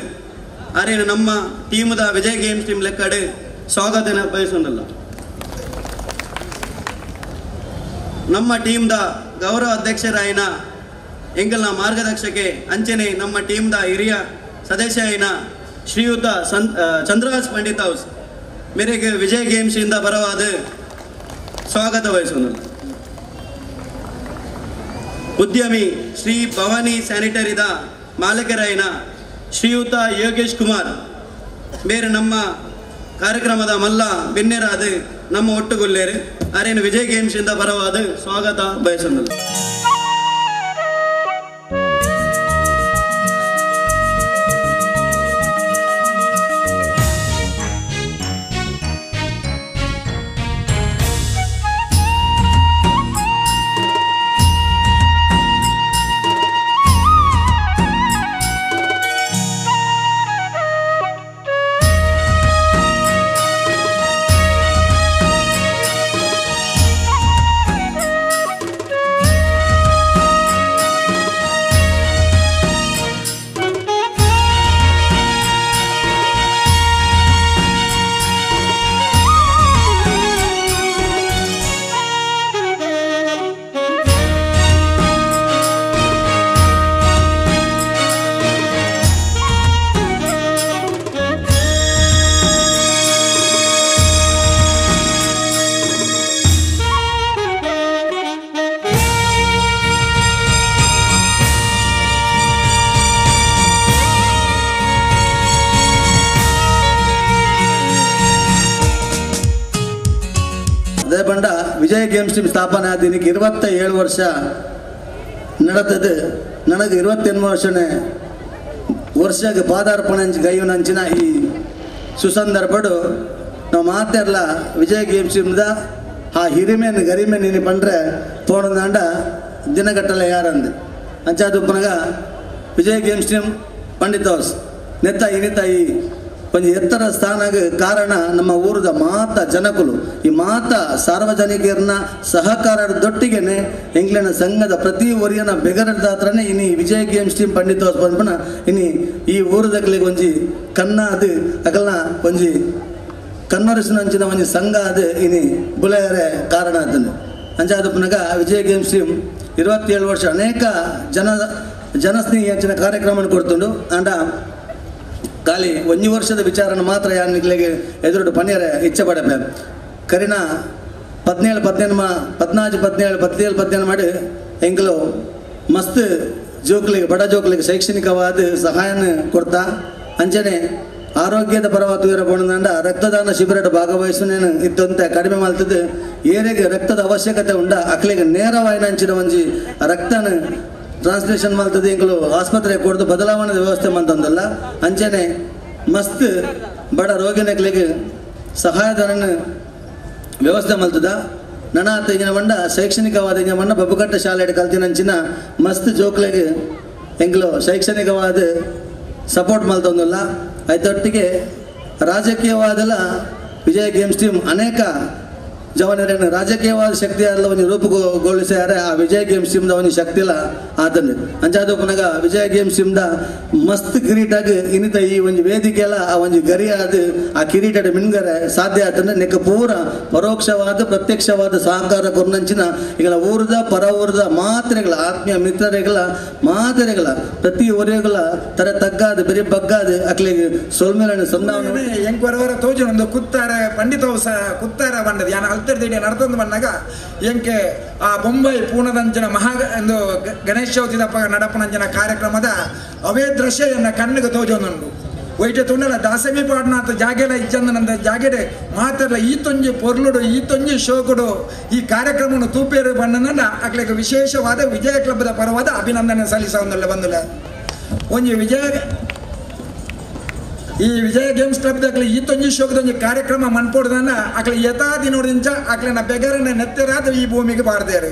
ಅರೇನ ನಮ್ಮ ಟೀಮದ ವಿಜಯ್ ಗೇಮ್ಸ್ ಟೀಮ್ ಲೆಕ್ಕಡು ಸ್ವಾಗತನ ಬಯಸೋನಲ್ಲ. ನಮ್ಮ ಟೀಮ್ದ ಗೌರವ ಅಧ್ಯಕ್ಷರಾಯಿನ ಎಂಕಲ್ನ ಮಾರ್ಗದರ್ಶಕೆ ಅಂಚನೆ ನಮ್ಮ ಟೀಮ್ದ ಹಿರಿಯ ಸದಸ್ಯನ ಶ್ರೀಯುತ ಚಂದ್ರಹಾಸ್ ಪಂಡಿತ್ ಹೌಸ್ ಮೇರೆಗೆ ವಿಜಯ್ ಗೇಮ್ಸ್ ಇಂದ ಬರವಾದ ಸ್ವಾಗತ ವಹಿಸೋಣ. ಉದ್ಯಮಿ ಶ್ರೀ ಭವಾನಿ ಸ್ಯಾನಿಟರಿದ ಮಾಲೀಕರಾಯಿನ ಶ್ರೀಯುತ ಯೋಗೇಶ್ ಕುಮಾರ್ ಮೇರೆ ನಮ್ಮ ಕಾರ್ಯಕ್ರಮದ ಮಲ್ಲ ಬಿನ್ನೆರಾದ ನಮ್ಮ ಒಟ್ಟುಗುಲ್ಲೇರು ಅರೇನು ವಿಜಯ್ ಗೇಮ್ಸ್ ಇಂದ ಬರವಾದ ಸ್ವಾಗತ ಬಯಸೋಣ. ಅದೇ ಬಂಡ ವಿಜಯ ಗೇಮ್ಸ್ ಟೀಮ್ ಸ್ಥಾಪನೆ ಆದ 27 ವರ್ಷ ನಡೆದದ್ದು. ನನಗೆ 28 ವರ್ಷನೇ ವರ್ಷಕ್ಕೆ ಪಾದಾರ್ಪಣೆ ಗೈಯುನಂಚಿನ ಈ ಸುಸಂದರ್ಭಡು ನಾವು ಮಾತಾಡಲ ವಿಜಯ ಗೇಮ್ಸ್ ಟೀಮ್ದ ಆ ಹಿರಿಮೇನ್ ಗರಿಮೆ ನೀನು ಪಂಡ್ರೆ ತೋಣದಾಂಡ ದಿನಗಟ್ಟಲೆ ಯಾರಂದು ಅಂಚಾದುಪ್ಪನಗ Vijaya games team Pandit house ನೆತ್ತ ಇನಿತ ಈ ಒಂಜಿ ಎತ್ತರ ಸ್ಥಾನಕ್ಕೆ ಕಾರಣ ನಮ್ಮ ಊರದ ಮಾತ ಜನಕುಲು ಈ ಮಾತ ಸಾರ್ವಜನಿಕರನ್ನ ಸಹಕಾರದೊಟ್ಟಿಗೆನೆ ಎಂಗ್ಲೆನ ಸಂಘದ ಪ್ರತಿ ಒರಿಯನ ಬೆಗರದಾತ್ರನೇ ಇನಿ Vijaya games team Pandit house ಪನ್ಪನ ಇನಿ ಈ ಊರದಕ್ಲಿಗೆ ಒಂಜಿ ಕನ್ನ ಅದು ಅಗಲ್ನ ಒಂಜಿ ಕನ್ನರಿಸಿನಂಚಿನ ಒಂಜಿ ಸಂಘ ಅದು ಇನಿ ಬುಲೆಯರೆ ಕಾರಣ ಆತನು. ಅಂಚಾದಪ್ಪನಗ ವಿಜಯ ಗೇಮ್ಸ್ ಟೀಮ್ 27 ವರ್ಷ ಅನೇಕ ಜನಸ್ನೇಹಿ ಅಂಚಿನ ಕಾರ್ಯಕ್ರಮ ಕೊಡ್ತುಂಡು. ಅಂಡ ಖಾಲಿ ಒಂಜಿ ವರ್ಷದ ವಿಚಾರನ ಮಾತ್ರ ಯಾನಿಗ್ಲಿಗೆ ಎದುರುಡು ಪನ್ಯರೆ ಇಚ್ಛೆ ಪಡಪೆ ಕರಿನ 17 17 14 17 17 17 ಮಾಡಿ ಎಂಕಲು ಮಸ್ತ್ ಜೋಕ್ಲಿಗೆ ಬಡ ಜೋಕ್ಲಿಗೆ ಶೈಕ್ಷಣಿಕವಾದ ಸಹಾಯನ ಕೊಡ್ತಾ ಅಂಚನೆ ಆರೋಗ್ಯದ ಪರವಾದ ಇರಬಹುದಂಡ ರಕ್ತದಾನ ಶಿಬಿರ ಭಾಗವಹಿಸುನೇನು ಇತ್ತಂತೆ ಕಡಿಮೆ ಮಾಡ್ತದೆ. ಏರಿಗೆ ರಕ್ತದ ಅವಶ್ಯಕತೆ ಉಂಡ ಅಕ್ಲಿಗೆ ನೇರವಾಯಿನ ಅಂಚಿನ ಒಂಜಿ ರಕ್ತನ ಟ್ರಾನ್ಸ್ಲೇಷನ್ ಮಾಡ್ತದೆ ಎಂಕಲು ಆಸ್ಪತ್ರೆ ಕೊಡ್ದು ಬದಲಾವಣೆ ವ್ಯವಸ್ಥೆ ಮಂತಂದಲ್ಲ. ಅಂಚನೆ ಮಸ್ತ್ ಬಡ ರೋಗಿನಕ್ಲಿಗೆ ಸಹಾಯಧನ ವ್ಯವಸ್ಥೆ ಮಲ್ತದ. ನನಾತ ಇಂಜಿನ ಬಂಡ ಶೈಕ್ಷಣಿಕವಾದ ಇಂಜಿನ ಬಂಡ ಬಬ್ಬುಕಟ್ಟ ಶಾಲೆ ಕಲ್ತಿನಂಚಿನ ಮಸ್ತ್ ಜೋಕ್ಲಿಗೆ ಎಂಕಲು ಶೈಕ್ಷಣಿಕವಾದ ಸಪೋರ್ಟ್ ಮಲ್ತೊಂದಲ್ಲ. ಐತೊಟ್ಟಿಗೆ ರಾಜಕೀಯವಾದಲ್ಲ ವಿಜಯ ಗೇಮ್ಸ್ ಟೀಮ್ ಅನೇಕ ಜವನರನ್ನು ರಾಜಕೀಯವಾದ ಶಕ್ತಿಯಾದ ಒಂದು ರೂಪುಗೊಳಿಸ್ಯಾರೆ ಆ ವಿಜಯ ಗೇಮ್ಸ್ ಟೀಮ್ದ ಒಂದು ಶಕ್ತಿಲ ಆತಂದು ಅಂಚಾದ ಪುನಗ ವಿಜಯ ಗೇಮ್ಸ್ ಟೀಮ್ದ ಮಸ್ತ್ ಕಿರೀಟಾಗಿ ಇನ್ನಿತ ಈ ಒಂದು ವೇದಿಕೆಲ್ಲ ಆ ಒಂದು ಗರಿಯಾದ ಆ ಕಿರೀಟದ ಮಿಣ್ಗರೆ ಸಾಧ್ಯ ಆತಂದ್ರೆ ನೆಕ್ಕ ಪೂರ ಪರೋಕ್ಷವಾದ ಪ್ರತ್ಯಕ್ಷವಾದ ಸಹಕಾರ ಕೊರ್ನಂಚಿನ ಈಗಲ ಊರದ ಪರ ಊರದ ಮಾತ್ರೆಗಳ ಆತ್ಮೀಯ ಮಿತ್ರರೆಗಳ ಮಾತ್ರೆಗಳ ಪ್ರತಿ ಒರೆಗಳ ತರ ತಗ್ಗಾದ ಬೆರಿ ಬಗ್ಗಾದ ಅಕ್ಲಿಗೆ ಸೊಲ್ಮೇಲನ್ನು ಸಂಧಾನ ಎಂಕ್ ವರ ತೋಜು ಒಂದು ಕುತ್ತಾರೆ ಪಂಡಿತ ಕುತ್ತಾರ ಬಂದದ್ದು ಯಾನ ಅಲ್ತರ್ದಿಡಿ ನಡ್ತಂದು ಬಂದಾಗ ಎಂಕೆ ಆ ಬೊಂಬೈ ಪೂರ್ಣದಂಚಿನ ಮಹಾ ಒಂದು ಗಣೇಶ ಚೌತಿದಪ್ಪ ನಡಪನಂಚಿನ ಕಾರ್ಯಕ್ರಮದ ಅವೇ ದೃಶ್ಯ ಎನ್ನ ಕಣ್ಣಿಗೆ ತೋಜೊಂದುಂಡು ವೈಟೆ ತುಂಡಲ ದಾಸಮಿ ಪಾಡ್ನಾಥ ಜಾಗೆಲ ಇಜ್ಜಂದನಂದ ಜಾಗೆಡೆ ಮಾತೆಲ್ಲ ಈ ತೊಂಜಿ ಪೊರ್ಲುಡು ಈ ತೊಂಜಿ ಶೋಕುಡು ಈ ಕಾರ್ಯಕ್ರಮವನ್ನು ತೂಪೇರು ಬಣ್ಣನಲ್ಲ ಅಕ್ಲಿಗೆ ವಿಶೇಷವಾದ ವಿಜಯ ಕ್ಲಬ್ದ ಪರವಾದ ಅಭಿನಂದನೆ ಸಲ್ಲಿಸೋದಲ್ಲ ಬಂದುಲ್ಲ ಒಂಜಿ ವಿಜಯ ಈ ವಿಜಯ ಗೇಮ್ಸ್ ಕ್ಲಬ್ ಅಕ್ಲಿ ಈ ತೊಂಜಿ ಶೋಕದೊಂಜಿ ಕಾರ್ಯಕ್ರಮ ಮನ್ಪೊಡ್ದನ್ನ ಅಕ್ಲಿ ಯಥಾದಿ ನೋಡಿಂಚ ಅಕ್ಲಿನ ಬೆಗರನ್ನ ನೆತ್ತೆರಾದ ಈ ಭೂಮಿಗೆ ಬಾರ್ದೇರು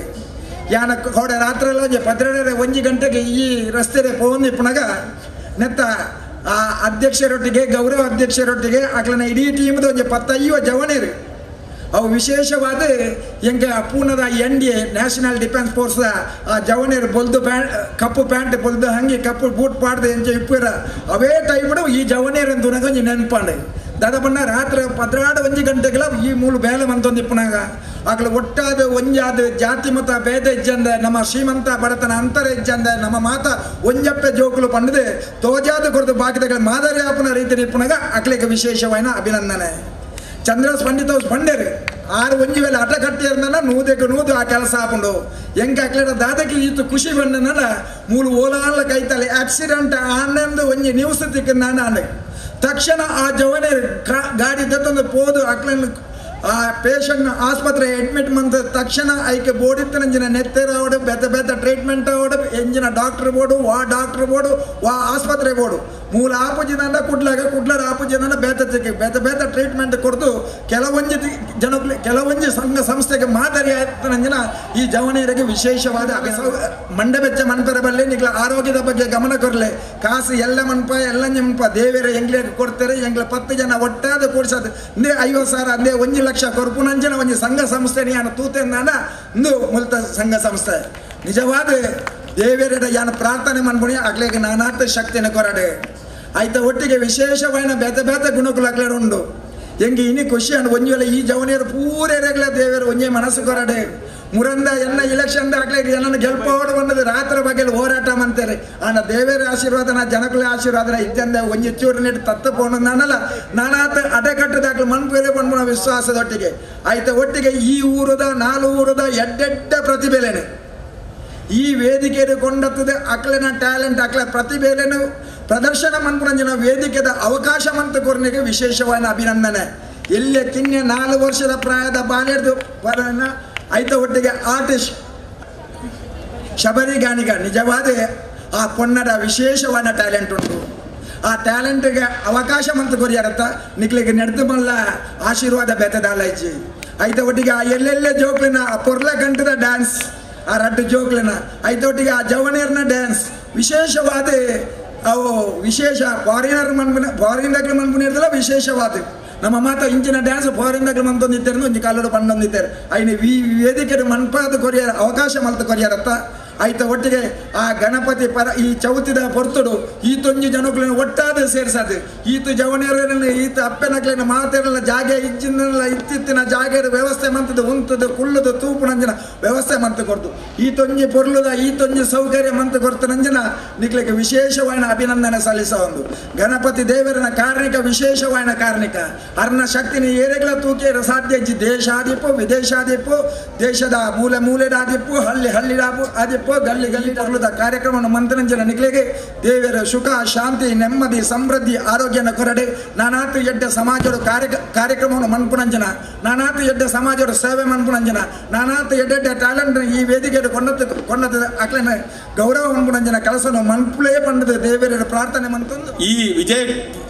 ಯಾನ ಕೋಡೆ ರಾತ್ರೆಲ್ಲ ಒಂಜಿ ಪದ್ರಡರೆ ಒಂಜಿ ಗಂಟೆಗೆ ಈ ರಸ್ತೆರೆ ಪೋಂದಿ ಪುನಗ ನೆತ್ತ ಆ ಅಧ್ಯಕ್ಷರೊಟ್ಟಿಗೆ ಗೌರವ ಅಧ್ಯಕ್ಷರೊಟ್ಟಿಗೆ ಅಕ್ಲಿನ ಇಡೀ ಟೀಮ್ದ ಒಂಜಿ ಪತ್ತೈವ ಜವನೇರು ಅವು ವಿಶೇಷವಾದ ಎಂಗೆ ಪೂನದ N D A national defence force ಆ ಜವನೇರು ಬೊಲ್ದು ಪ್ಯಾಂಟ್ ಕಪ್ಪು ಪ್ಯಾಂಟ್ ಬೊಲ್ದು ಹಂಗೆ ಕಪ್ಪು ಬೂಟ್ ಪಾಡ್ದು ಎಂಚೆ ಇಪ್ಪಿರ ಅವೇ ಟೈಪ್ಡು ಈ ಜವನೇರು ಅಂತ ನೆನಪಾಂಡು ದಾದಪಣ್ಣ ರಾತ್ರಿ ಪದ್ರಾಡು ಒಂಜಿ ಗಂಟೆಗಳ ಈ ಮೂಲು ಬೇಲೆ ಮಂತೊಂದು ಇಪ್ಪನಾಗ ಆಗಲ ಒಟ್ಟಾದ ಒಂಜಾದ ಜಾತಿ ಮತ ಭೇದ ಇಜ್ಜಂದ ನಮ್ಮ ಶ್ರೀಮಂತ ಬಡತನ ಅಂತರ ಇಜ್ಜಂದ ನಮ್ಮ ಮಾತ ಒಂಜಪ್ಪೆ ಜೋಕುಲು ಪಂಡದೆ ತೋಜಾದ ಕೊರತು ಬಾಕಿದಗಳ ಮಾದರಿ ಆಪನ ರೀತಿ ಇಪ್ಪನಾಗ ಅಕ್ಲಿಗೆ ವಿಶೇಷವಾದ ಅಭಿನಂದನೆ. ಚಂದ್ರಸ್ ಪಂಡಿತ ಪಂಡೇರು ಆರು ಒಂಜಿ ವೇಳೆ ಅಟ ಕಟ್ಟಿರ್ನ ನೂದಕ್ಕೆ ನೂದು ಆ ಕೆಲಸ ಹಾಕೊಂಡು ಹೆಂಗೆ ಅಕ್ಲೇಡ ದಾದಕ್ಕೆ ಈತು ಖುಷಿ ಬಂದನಲ್ಲ ಮೂಲು ಓಲಾಲ ಕೈತಲೆ ಆಕ್ಸಿಡೆಂಟ್ ಆನಂದ್ ಒಂಜಿ ನ್ಯೂಸ್ ತಿಕ್ಕ ನಾನು ಆಂಡೆ ತಕ್ಷಣ ಆ ಜವನೇ ಗಾಡಿ ತತ್ತೊಂದು ಪೋದು ಅಕ್ಲನ್ ಆ ಪೇಷಂಟ್ ಆಸ್ಪತ್ರೆ ಅಡ್ಮಿಟ್ ಮಂತ ತಕ್ಷಣ ಐಕೆ ಬೋಡಿತ್ತನಂಜಿನ ನೆತ್ತೆರ ಅವಡು ಬೆತ್ತ ಬೆತ್ತ ಟ್ರೀಟ್ಮೆಂಟ್ ಅವಡು ಎಂಜಿನ ಡಾಕ್ಟರ್ ಬೋರ್ಡು ವಾ ಡಾಕ್ಟರ್ ಬೋರ್ಡು ವಾ ಆಸ್ಪತ್ರೆ ಬೋರ್ಡು ಮೂಲ ಆಪುಜಿನ ಕುಡ್ಲಾಗ ಕುಡ್ಲರ ಆಪುಜಿನ ಬೇತ ಬೇತ ಬೇತ ಟ್ರೀಟ್ಮೆಂಟ್ ಕೊಡ್ದು ಕೆಲವೊಂಜಿ ಜನ ಕೆಲವೊಂಜಿ ಸಂಘ ಸಂಸ್ಥೆಗೆ ಮಾದರಿ ಆಯ್ತನಂಜಿನ ಈ ಜವನಿಯರಿಗೆ ವಿಶೇಷವಾದ ಮಂಡಬೆಚ್ಚ ಮನ್ಪರ ಬಲ್ಲೆ ನಿಗ್ಲ ಆರೋಗ್ಯದ ಬಗ್ಗೆ ಗಮನ ಕೊರಲೆ ಕಾಸು ಎಲ್ಲ ಮನ್ಪ ಎಲ್ಲ ನಿಮ್ಪ ದೇವರ ಎಂಗ್ಲಿಗೆ ಕೊಡ್ತಾರೆ ಎಂಗ್ಲ 10 ಜನ ಒಟ್ಟಾದ ಕೂಡ್ಸೋದು ಅಂದೇ 50,000 ಅಂದೇ 1 ಲಕ್ಷ ಕೊರ್ಪುನಂಜನ ಒಂಜಿ ಸಂಘ ಸಂಸ್ಥೆ ಯಾನ ತೂತೆಂದಾನ ಇಂದು ಮುಲ್ತ ಸಂಘ ಸಂಸ್ಥೆ ನಿಜವಾದ ದೇವರ ಯಾನ ಪ್ರಾರ್ಥನೆ ಮನ್ಪುಣಿ ಅಗ್ಲಿಗೆ ನಾನಾರ್ಥ ಶಕ್ತಿನ ಕೊರಡೆ ಆಯ್ತ ಒಟ್ಟಿಗೆ ವಿಶೇಷವಾದ ಬೇತೆ ಬೇತೆ ಗುಣಕುಲು ಅಗ್ಲೇಡು ಉಂಡು ಎಂಗೆ ಇನಿ ಖುಷಿ ಅನ್ನು ಒಂಜಿ ವೇಳೆ ಈ ಜವನಿಯರು ಪೂರೆರೆಗ್ಲ ದೇವರು ಒಂಜೆ ಮನಸ್ಸು ಕೊರಡೆ ಮುರಂದ ಎನ್ನ ಇಲೆಕ್ಷನ್ ಆಗ್ಲಿಕ್ಕೆ ಏನನ್ನು ಗೆಲ್ಪೋಡು ಬಂದದ್ದು ರಾತ್ರಿ ಬಗ್ಗೆ ಹೋರಾಟ ಅಂತಾರೆ ಆನ ದೇವರ ಆಶೀರ್ವಾದನ ಜನಕುಲ ಆಶೀರ್ವಾದನ ಇದ್ದಂದ ಒಂಜಿ ಚೂರು ನೀಡಿ ತತ್ತು ಪೋಣ ನಾನಲ್ಲ ನಾನಾತ ಅಡೆಕಟ್ಟದಾಗ್ಲಿ ಮನ್ಪೇರೆ ಬಂದ್ಬಿಡ ವಿಶ್ವಾಸದೊಟ್ಟಿಗೆ ಆಯ್ತ ಒಟ್ಟಿಗೆ ಈ ಊರದ ನಾಲು ಊರದ ಎಡ್ಡೆಡ್ಡ ಪ್ರತಿಭೆಲೇನೆ ಈ ವೇದಿಕೆಯನ್ನು ಕೊಂಡತ್ತದೆ ಅಕ್ಲೆನ ಟ್ಯಾಲೆಂಟ್ ಅಕ್ಲ ಪ್ರತಿಭೆಲೇನು ಪ್ರದರ್ಶನ ಮನ್ಪುರಂಜನ ವೇದಿಕೆದ ಅವಕಾಶ ಮಂತ ಕೊರನಿಗೆ ವಿಶೇಷವಾದ ಅಭಿನಂದನೆ. ಎಲ್ಲೇ ಕಿನ್ನೆ 4 ವರ್ಷದ ಪ್ರಾಯದ ಬಾಲ್ಯದ ಪರನ ಐತ ಒಟ್ಟಿಗೆ ಆರ್ಟಿಸ್ಟ್ ಶಬರಿ ಗಾಣಿಗ ನಿಜವಾದ ಆ ಪೊನ್ನಡ ವಿಶೇಷವಾದ ಟ್ಯಾಲೆಂಟ್ ಉಂಟು. ಆ ಟ್ಯಾಲೆಂಟ್ಗೆ ಅವಕಾಶ ಮಂತ ಕೊರಿಯಾರತ್ತ ನಿಕ್ಲಿಗೆ ನಡೆದು ಮಲ್ಲ ಆಶೀರ್ವಾದ ಬೆತ್ತದಾಲೈಚಿ ಐತ ಒಟ್ಟಿಗೆ ಆ ಎಲ್ಲೆಲ್ಲೇ ಜೋಕ್ಲಿನ ಆ ಪೊರ್ಲ ಗಂಟದ ಡ್ಯಾನ್ಸ್ ಆ ರಡ್ಡು ಜೋಕ್ಲಿನ ಐತ ಒಟ್ಟಿಗೆ ಆ ಜವನೇರ್ನ ಡ್ಯಾನ್ಸ್ ವಿಶೇಷವಾದ ಅವು ವಿಶೇಷ ಫಾರಿನರ್ ಮನ್ಪುನ ಫಾರಿನ್ದಾಗ್ಲು ಮನ್ಪುನ ವಿಶೇಷವಾದ ನಮ್ಮ ಮಾತ ಇಂಚಿನ ಡ್ಯಾನ್ಸ್ ಫಾರಿನ್ದಾಗ್ಲು ಮಂತೊಂದಿದ್ದಾರೆ ಒಂಜಿ ಕಾಲೋಡು ಪಂಡೊಂದಿದ್ದಾರೆ ಐನ ಈ ವೇದಿಕೆ ಮನ್ಪಾದ ಕೊರಿಯರ್ ಅವಕಾಶ ಮಲ್ತ ಕೊರಿಯರತ್ತ ಆಯ್ತ ಒಟ್ಟಿಗೆ ಆ ಗಣಪತಿ ಪರ ಈ ಚೌತಿದ ಪೊರ್ತುಡು ಈ ತೊಂಜಿ ಜನಕ್ಲೆನ ಒಟ್ಟಾದ ಸೇರ್ಸಾದು ಈತ ಜವನೇರನ್ನ ಈತ ಅಪ್ಪೆನಕ್ಲೆನ ಮಾತೆರಲ್ಲ ಜಾಗೆ ಇಜ್ಜಿನಲ್ಲ ಇತ್ತಿತ್ತಿನ ಜಾಗೆ ವ್ಯವಸ್ಥೆ ಮಂತದ ಉಂತದ ಕುಳ್ಳದ ತೂಪುನಂಜನ ವ್ಯವಸ್ಥೆ ಮಂತ ಕೊರ್ತು ಈ ತೊಂಜಿ ಪೊರ್ಲುದ ಈ ತೊಂಜಿ ಸೌಕರ್ಯ ಮಂತ ಕೊರ್ತನಂಜನ ನಿಕ್ಲಿಗೆ ವಿಶೇಷವಾದ ಅಭಿನಂದನೆ ಸಲ್ಲಿಸ ಒಂದು ಗಣಪತಿ ದೇವರನ ಕಾರ್ಣಿಕ ವಿಶೇಷವಾದ ಕಾರ್ಣಿಕ ಅರ್ನ ಶಕ್ತಿನ ಏರೆಗಳ ತೂಕೇರ ಸಾಧ್ಯ ಇಜ್ಜಿ ದೇಶಾದಿಪ್ಪು ವಿದೇಶಾದಿಪ್ಪು ದೇಶದ ಮೂಲೆ ಮೂಲೆದಾದಿಪ್ಪು ಹಳ್ಳಿ ಹಳ್ಳಿದಾಪು ಆದಿಪ್ಪು ಗಲ್ಲಿ ಗಲ್ಲಿ ಪೊರ್ಲುದ ಕಾರ್ಯಕ್ರಮವನ್ನು ಮಂತ್ರಂಜನ ನಿಕ್ಲಿಗೆ ದೇವರ ಸುಖ ಶಾಂತಿ ನೆಮ್ಮದಿ ಸಮೃದ್ಧಿ ಆರೋಗ್ಯನ ಕೊರಡೆ ನಾನಾತು ಎಡ್ಡ ಸಮಾಜದ ಕಾರ್ಯಕ್ರಮವನ್ನು ಮನ್ಪುನಂಜನ ನಾನಾತು ಎಡ್ಡ ಸಮಾಜದ ಸೇವೆ ಮನ್ಪುನಂಜನ ನಾನಾತು ಎಡ್ಡೆಡ್ಡ ಟ್ಯಾಲೆಂಟ್ ಈ ವೇದಿಕೆ ಕೊಂಡದ್ದು ಕೊಂಡದ ಅಕ್ಲನ ಗೌರವ ಮನ್ಪುನಂಜನ ಕೆಲಸವನ್ನು ಮನ್ಪುಲೇ ಪಂಡದ ದೇವರ ಪ್ರಾರ್ಥನೆ ಮಂತಂದು. ಈ ವಿಜಯ್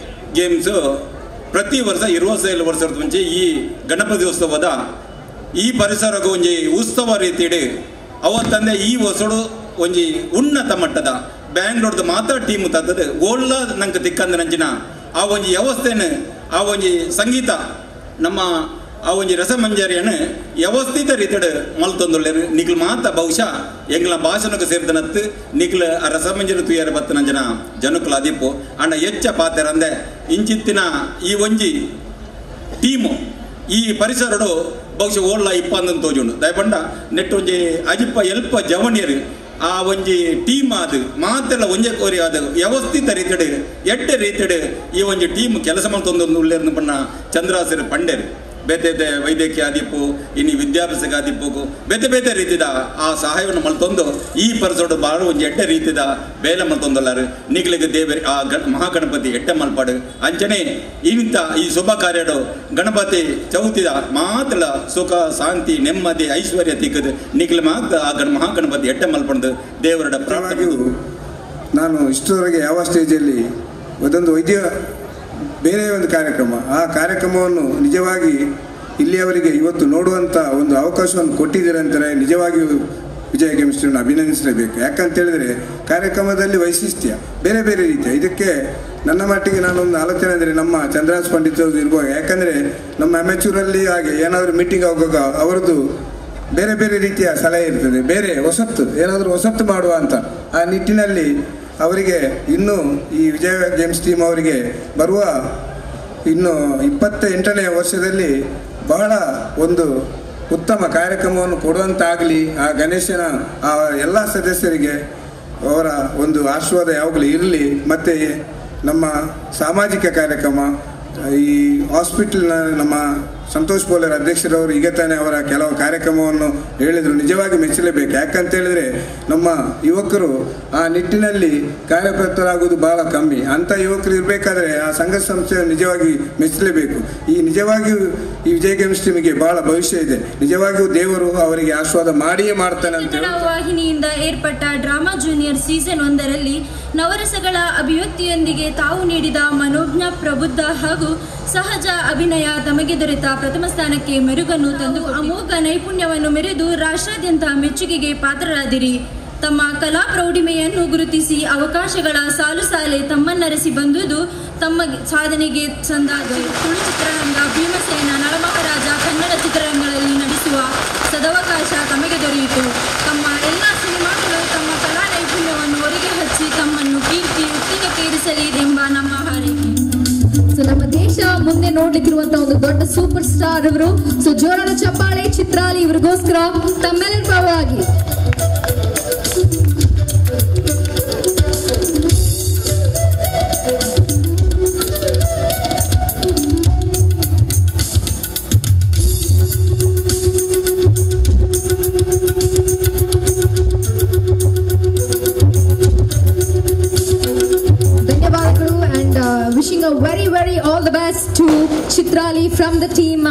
ಗೇಮ್ಸ್ ಪ್ರತಿ ವರ್ಷ 27 ವರ್ಷದ ಮುಂಚೆ ಈ ಗಣಪತಿ ಉತ್ಸವದ ಈ ಪರಿಸರಕ್ಕೆ ಒಂಜಿ ಉತ್ಸವ ರೀತಿಯಡಿ ಅವತ್ತಂದೆ ಈ ವರ್ಷಡು ಒಂಜಿ ಉನ್ನತ ಮಟ್ಟದ ಬ್ಯಾಂಗ್ಳೂರ್ದ ಮಾತ್ರ ಟೀಮ್ ತದ್ದದು ಓಳ್ಳ ನಂಗೆ ತಿಕ್ಕಂದ ನಂಜಿನ ಆ ಒಂಜಿ ವ್ಯವಸ್ಥೆನ ಆ ಒಂಜಿ ಸಂಗೀತ ನಮ್ಮ ಆ ಒಂಜಿ ರಸಮಂಜರಿಯನ್ನು ವ್ಯವಸ್ಥಿತ ರೀತಿಡ್ ಮಲ್ತೊಂದುಲ್ಲೆರ್ ನಿಕ್ಲ್ ಮಾತ ಬಹುಶಃ ಎಂಗ್ಲ ಭಾಷಣಕ್ಕೆ ಸೇರಿದನತ್ತು ನಿಕ್ಲ್ ಆ ರಸಮಂಜರಿ ತುಯರ ಬತ್ತನ ಜನ ಜನಕುಲ ಅದಿಪ್ಪು ಅಂಡ ಎಚ್ಚ ಪಾತೆರಂದೆ ಇಂಚಿತ್ತಿನ ಈ ಒಂಜಿ ಟೀಮು ಈ ಪರಿಸರಡು ಬಹುಶಃ ಓಡ್ಲ ಇಪ್ಪಂದನ್ ತೋಜುಂಡು ದಯಪಂಡ ನೆಟ್ ಒಂಜಿ ಅಜಿಪ್ಪ ಎಲ್ಪ ಜವನಿಯರು ಆ ಒಂಜಿ ಟೀಮ್ ಅದು ಮಾತೆಲ್ಲ ಒಂಜೆ ಕೋರಿ ಅದು ವ್ಯವಸ್ಥಿತ ರೀತಿಡ್ ಎಡ್ಡೆ ರೀತಿಡ್ ಈ ಒಂಜಿ ಟೀಮ್ ಕೆಲಸ ಮಲ್ತೊಂದು ಉಲ್ಲೇರ್ನ ಪಣ್ಣ ಚಂದ್ರಾಸರು ಪಂಡೇರು ಬೇತೆ ಬೇತೆ ವೈದ್ಯಕೀಯ ಆದಿಪ್ಪು ಇನ್ನು ವಿದ್ಯಾಭ್ಯಾಸಕ್ಕೆ ಆದಿಪ್ಪು ಬೇತೆ ಬೇತೆ ರೀತಿದ ಆ ಸಹಾಯವನ್ನು ಮಲ್ತೊಂದು ಈ ಪರಿಸರಡು ಬಾಳ ಒಂಜಿ ಎಡ್ಡೆ ರೀತಿದ ಬೇಲೆ ಮಲ್ತೊಂದಲ್ಲಾರು ನಿಗ್ಲಿಗೆ ದೇವರಿ ಆ ಮಹಾಗಣಪತಿ ಎಡ್ಡೆ ಮಲ್ಪಾಡು ಅಂಚನೆ ಇಂಥ ಈ ಶುಭ ಕಾರ್ಯಡು ಗಣಪತಿ ಚೌತಿದ ಮಾತ್ರ ಸುಖ ಶಾಂತಿ ನೆಮ್ಮದಿ ಐಶ್ವರ್ಯ ತಿಕ್ಕದು ನಿಗ್ಲಿ ಮಾತ್ರ ಆ ಮಹಾಗಣಪತಿ ಎಡ್ಡೆ ಮಲ್ಪಂಡು ದೇವರ ಪ್ರಾರ್ಥನೆ. ನಾನು ಇಷ್ಟರವರೆಗೆ ಯಾವ ಸ್ಟೇಜಲ್ಲಿ ಒಂದೊಂದು ವೈದ್ಯ ಬೇರೆ ಒಂದು ಕಾರ್ಯಕ್ರಮ, ಆ ಕಾರ್ಯಕ್ರಮವನ್ನು ನಿಜವಾಗಿ ಇಲ್ಲಿಯವರೆಗೆ ಇವತ್ತು ನೋಡುವಂಥ ಒಂದು ಅವಕಾಶವನ್ನು ಕೊಟ್ಟಿದ್ದೀರಂತಾರೆ ನಿಜವಾಗಿಯೂ ವಿಜಯ ಗೇಮ್ಸ್ಟನ್ನು ಅಭಿನಂದಿಸಲೇಬೇಕು. ಯಾಕಂತೇಳಿದರೆ ಕಾರ್ಯಕ್ರಮದಲ್ಲಿ ವೈಶಿಷ್ಟ್ಯ ಬೇರೆ ಬೇರೆ ರೀತಿಯ ಇದಕ್ಕೆ ನನ್ನ ಮಟ್ಟಿಗೆ ನಾನೊಂದು ಆಲೋಚನೆ ಅಂದರೆ ನಮ್ಮ ಚಂದ್ರಾಜ್ ಪಂಡಿತ್ ಅವರು ಇರ್ಬೋದು. ಯಾಕಂದರೆ ನಮ್ಮ ಅಮೆಚೂರಲ್ಲಿ ಹಾಗೆ ಏನಾದರೂ ಮೀಟಿಂಗ್ ಆಗುವಾಗ ಅವರದ್ದು ಬೇರೆ ಬೇರೆ ರೀತಿಯ ಸಲಹೆ ಇರ್ತದೆ, ಬೇರೆ ಹೊಸತ್ತು ಏನಾದರೂ ಹೊಸತ್ತು ಮಾಡುವ ಅಂತ. ಆ ನಿಟ್ಟಿನಲ್ಲಿ ಅವರಿಗೆ ಇನ್ನೂ ಈ ವಿಜಯ ಗೇಮ್ಸ್ ಟೀಮ್ ಅವರಿಗೆ ಬರುವ ಇನ್ನು 28ನೇ ವರ್ಷದಲ್ಲಿ ಬಹಳ ಒಂದು ಉತ್ತಮ ಕಾರ್ಯಕ್ರಮವನ್ನು ಕೊಡುವಂತಾಗಲಿ. ಆ ಗಣೇಶನ ಆ ಎಲ್ಲ ಸದಸ್ಯರಿಗೆ ಅವರ ಒಂದು ಆಶೀರ್ವಾದ ಯಾವಾಗಲೂ ಇರಲಿ. ಮತ್ತು ನಮ್ಮ ಸಾಮಾಜಿಕ ಕಾರ್ಯಕ್ರಮ ಈ ಹಾಸ್ಪಿಟಲ್ನ ನಮ್ಮ ಸಂತೋಷ್ ಬೋಲರ್ ಅಧ್ಯಕ್ಷರವರು ಈಗ ತಾನೇ ಅವರ ಕೆಲವು ಕಾರ್ಯಕ್ರಮವನ್ನು ಹೇಳಿದರು, ನಿಜವಾಗಿ ಮೆಚ್ಚಲೇಬೇಕು. ಯಾಕಂತೇಳಿದರೆ ನಮ್ಮ ಯುವಕರು ಆ ನಿಟ್ಟಿನಲ್ಲಿ ಕಾರ್ಯಪ್ರವೃತ್ತರಾಗುವುದು ಭಾಳ ಕಮ್ಮಿ. ಅಂಥ ಯುವಕರು ಇರಬೇಕಾದ್ರೆ ಆ ಸಂಘ ಸಂಸ್ಥೆಯನ್ನು ನಿಜವಾಗಿ ಮೆಚ್ಚಲೇಬೇಕು. ಈ ನಿಜವಾಗಿಯೂ ಈ ವಿಜಯ ಗೇಮ್ಸ್ ಟೀಮಿಗೆ ಭಾಳ ಭವಿಷ್ಯ ಇದೆ. ನಿಜವಾಗಿಯೂ ದೇವರು ಅವರಿಗೆ ಆಶೀರ್ವಾದ ಮಾಡಿಯೇ ಮಾಡ್ತಾನೆ ಅಂತ ಕನ್ನಡ ವಾಹಿನಿಯಿಂದ ಏರ್ಪಟ್ಟ ಡ್ರಾಮಾ ಜೂನಿಯರ್ ಸೀಸನ್ 1ರಲ್ಲಿ ನವರಸಗಳ ಅಭಿವ್ಯಕ್ತಿಯೊಂದಿಗೆ ತಾವು ನೀಡಿದ ಮನೋಜ್ಞ ಪ್ರಬುದ್ಧ ಹಾಗೂ ಸಹಜ ಅಭಿನಯ ತಮಗೆ ದೊರೆತ ಪ್ರಥಮ ಸ್ಥಾನಕ್ಕೆ ಮೆರುಗನ್ನು ತಂದು ಅಮೋಘ ನೈಪುಣ್ಯವನ್ನು ಮೆರೆದು ರಾಷ್ಟ್ರಾದ್ಯಂತ ಮೆಚ್ಚುಗೆಗೆ ಪಾತ್ರರಾದಿರಿ. ತಮ್ಮ ಕಲಾ ಪ್ರೌಢಿಮೆಯನ್ನು ಗುರುತಿಸಿ ಅವಕಾಶಗಳ ಸಾಲು ಸಾಲೆ ತಮ್ಮನ್ನರಸಿ ಬಂದುದು ತಮ್ಮ ಸಾಧನೆಗೆ ಸಂದಾದ. ತುಳು ಚಿತ್ರರಂಗ, ಭೀಮಸೇನ, ನಳಮಹಾರಾಜ ಕನ್ನಡ ಚಿತ್ರರಂಗಗಳಲ್ಲಿ ನಟಿಸುವ ಸದವಕಾಶ ತಮಗೆ ದೊರೆಯಿತು. ತಮ್ಮ ಎಲ್ಲ ಸಿನಿಮಾಗಳು ತಮ್ಮ ಕಲಾ ನೈಪುಣ್ಯವನ್ನು ಹೊರಗೆ ಹಚ್ಚಿ ತಮ್ಮನ್ನು ಕೀರ್ತಿ ಉತ್ತಿಗಕ್ಕೇರಿಸಲಿ ಎಂಬ ನಮ್ಮ ಹಾರೈಕೆ. ಸೊ ನಮ್ಮ ದೇಶ ಮುಂದೆ ನೋಡ್ಲಿಕ್ಕಿರುವಂತಹ ಒಂದು ದೊಡ್ಡ ಸೂಪರ್ ಸ್ಟಾರ್ ಇವರು. ಸೊ ಜೋರಾದ ಚಪ್ಪಾಳೆ ಚಿತ್ರಾಲಿ ಇವರಿಗೋಸ್ಕರ ತಮ್ಮೆಲ್ಲರ ಪರವಾಗಿ. ಧನ್ಯವಾದಗಳು and wishing a very very all the best to Chitrali from the team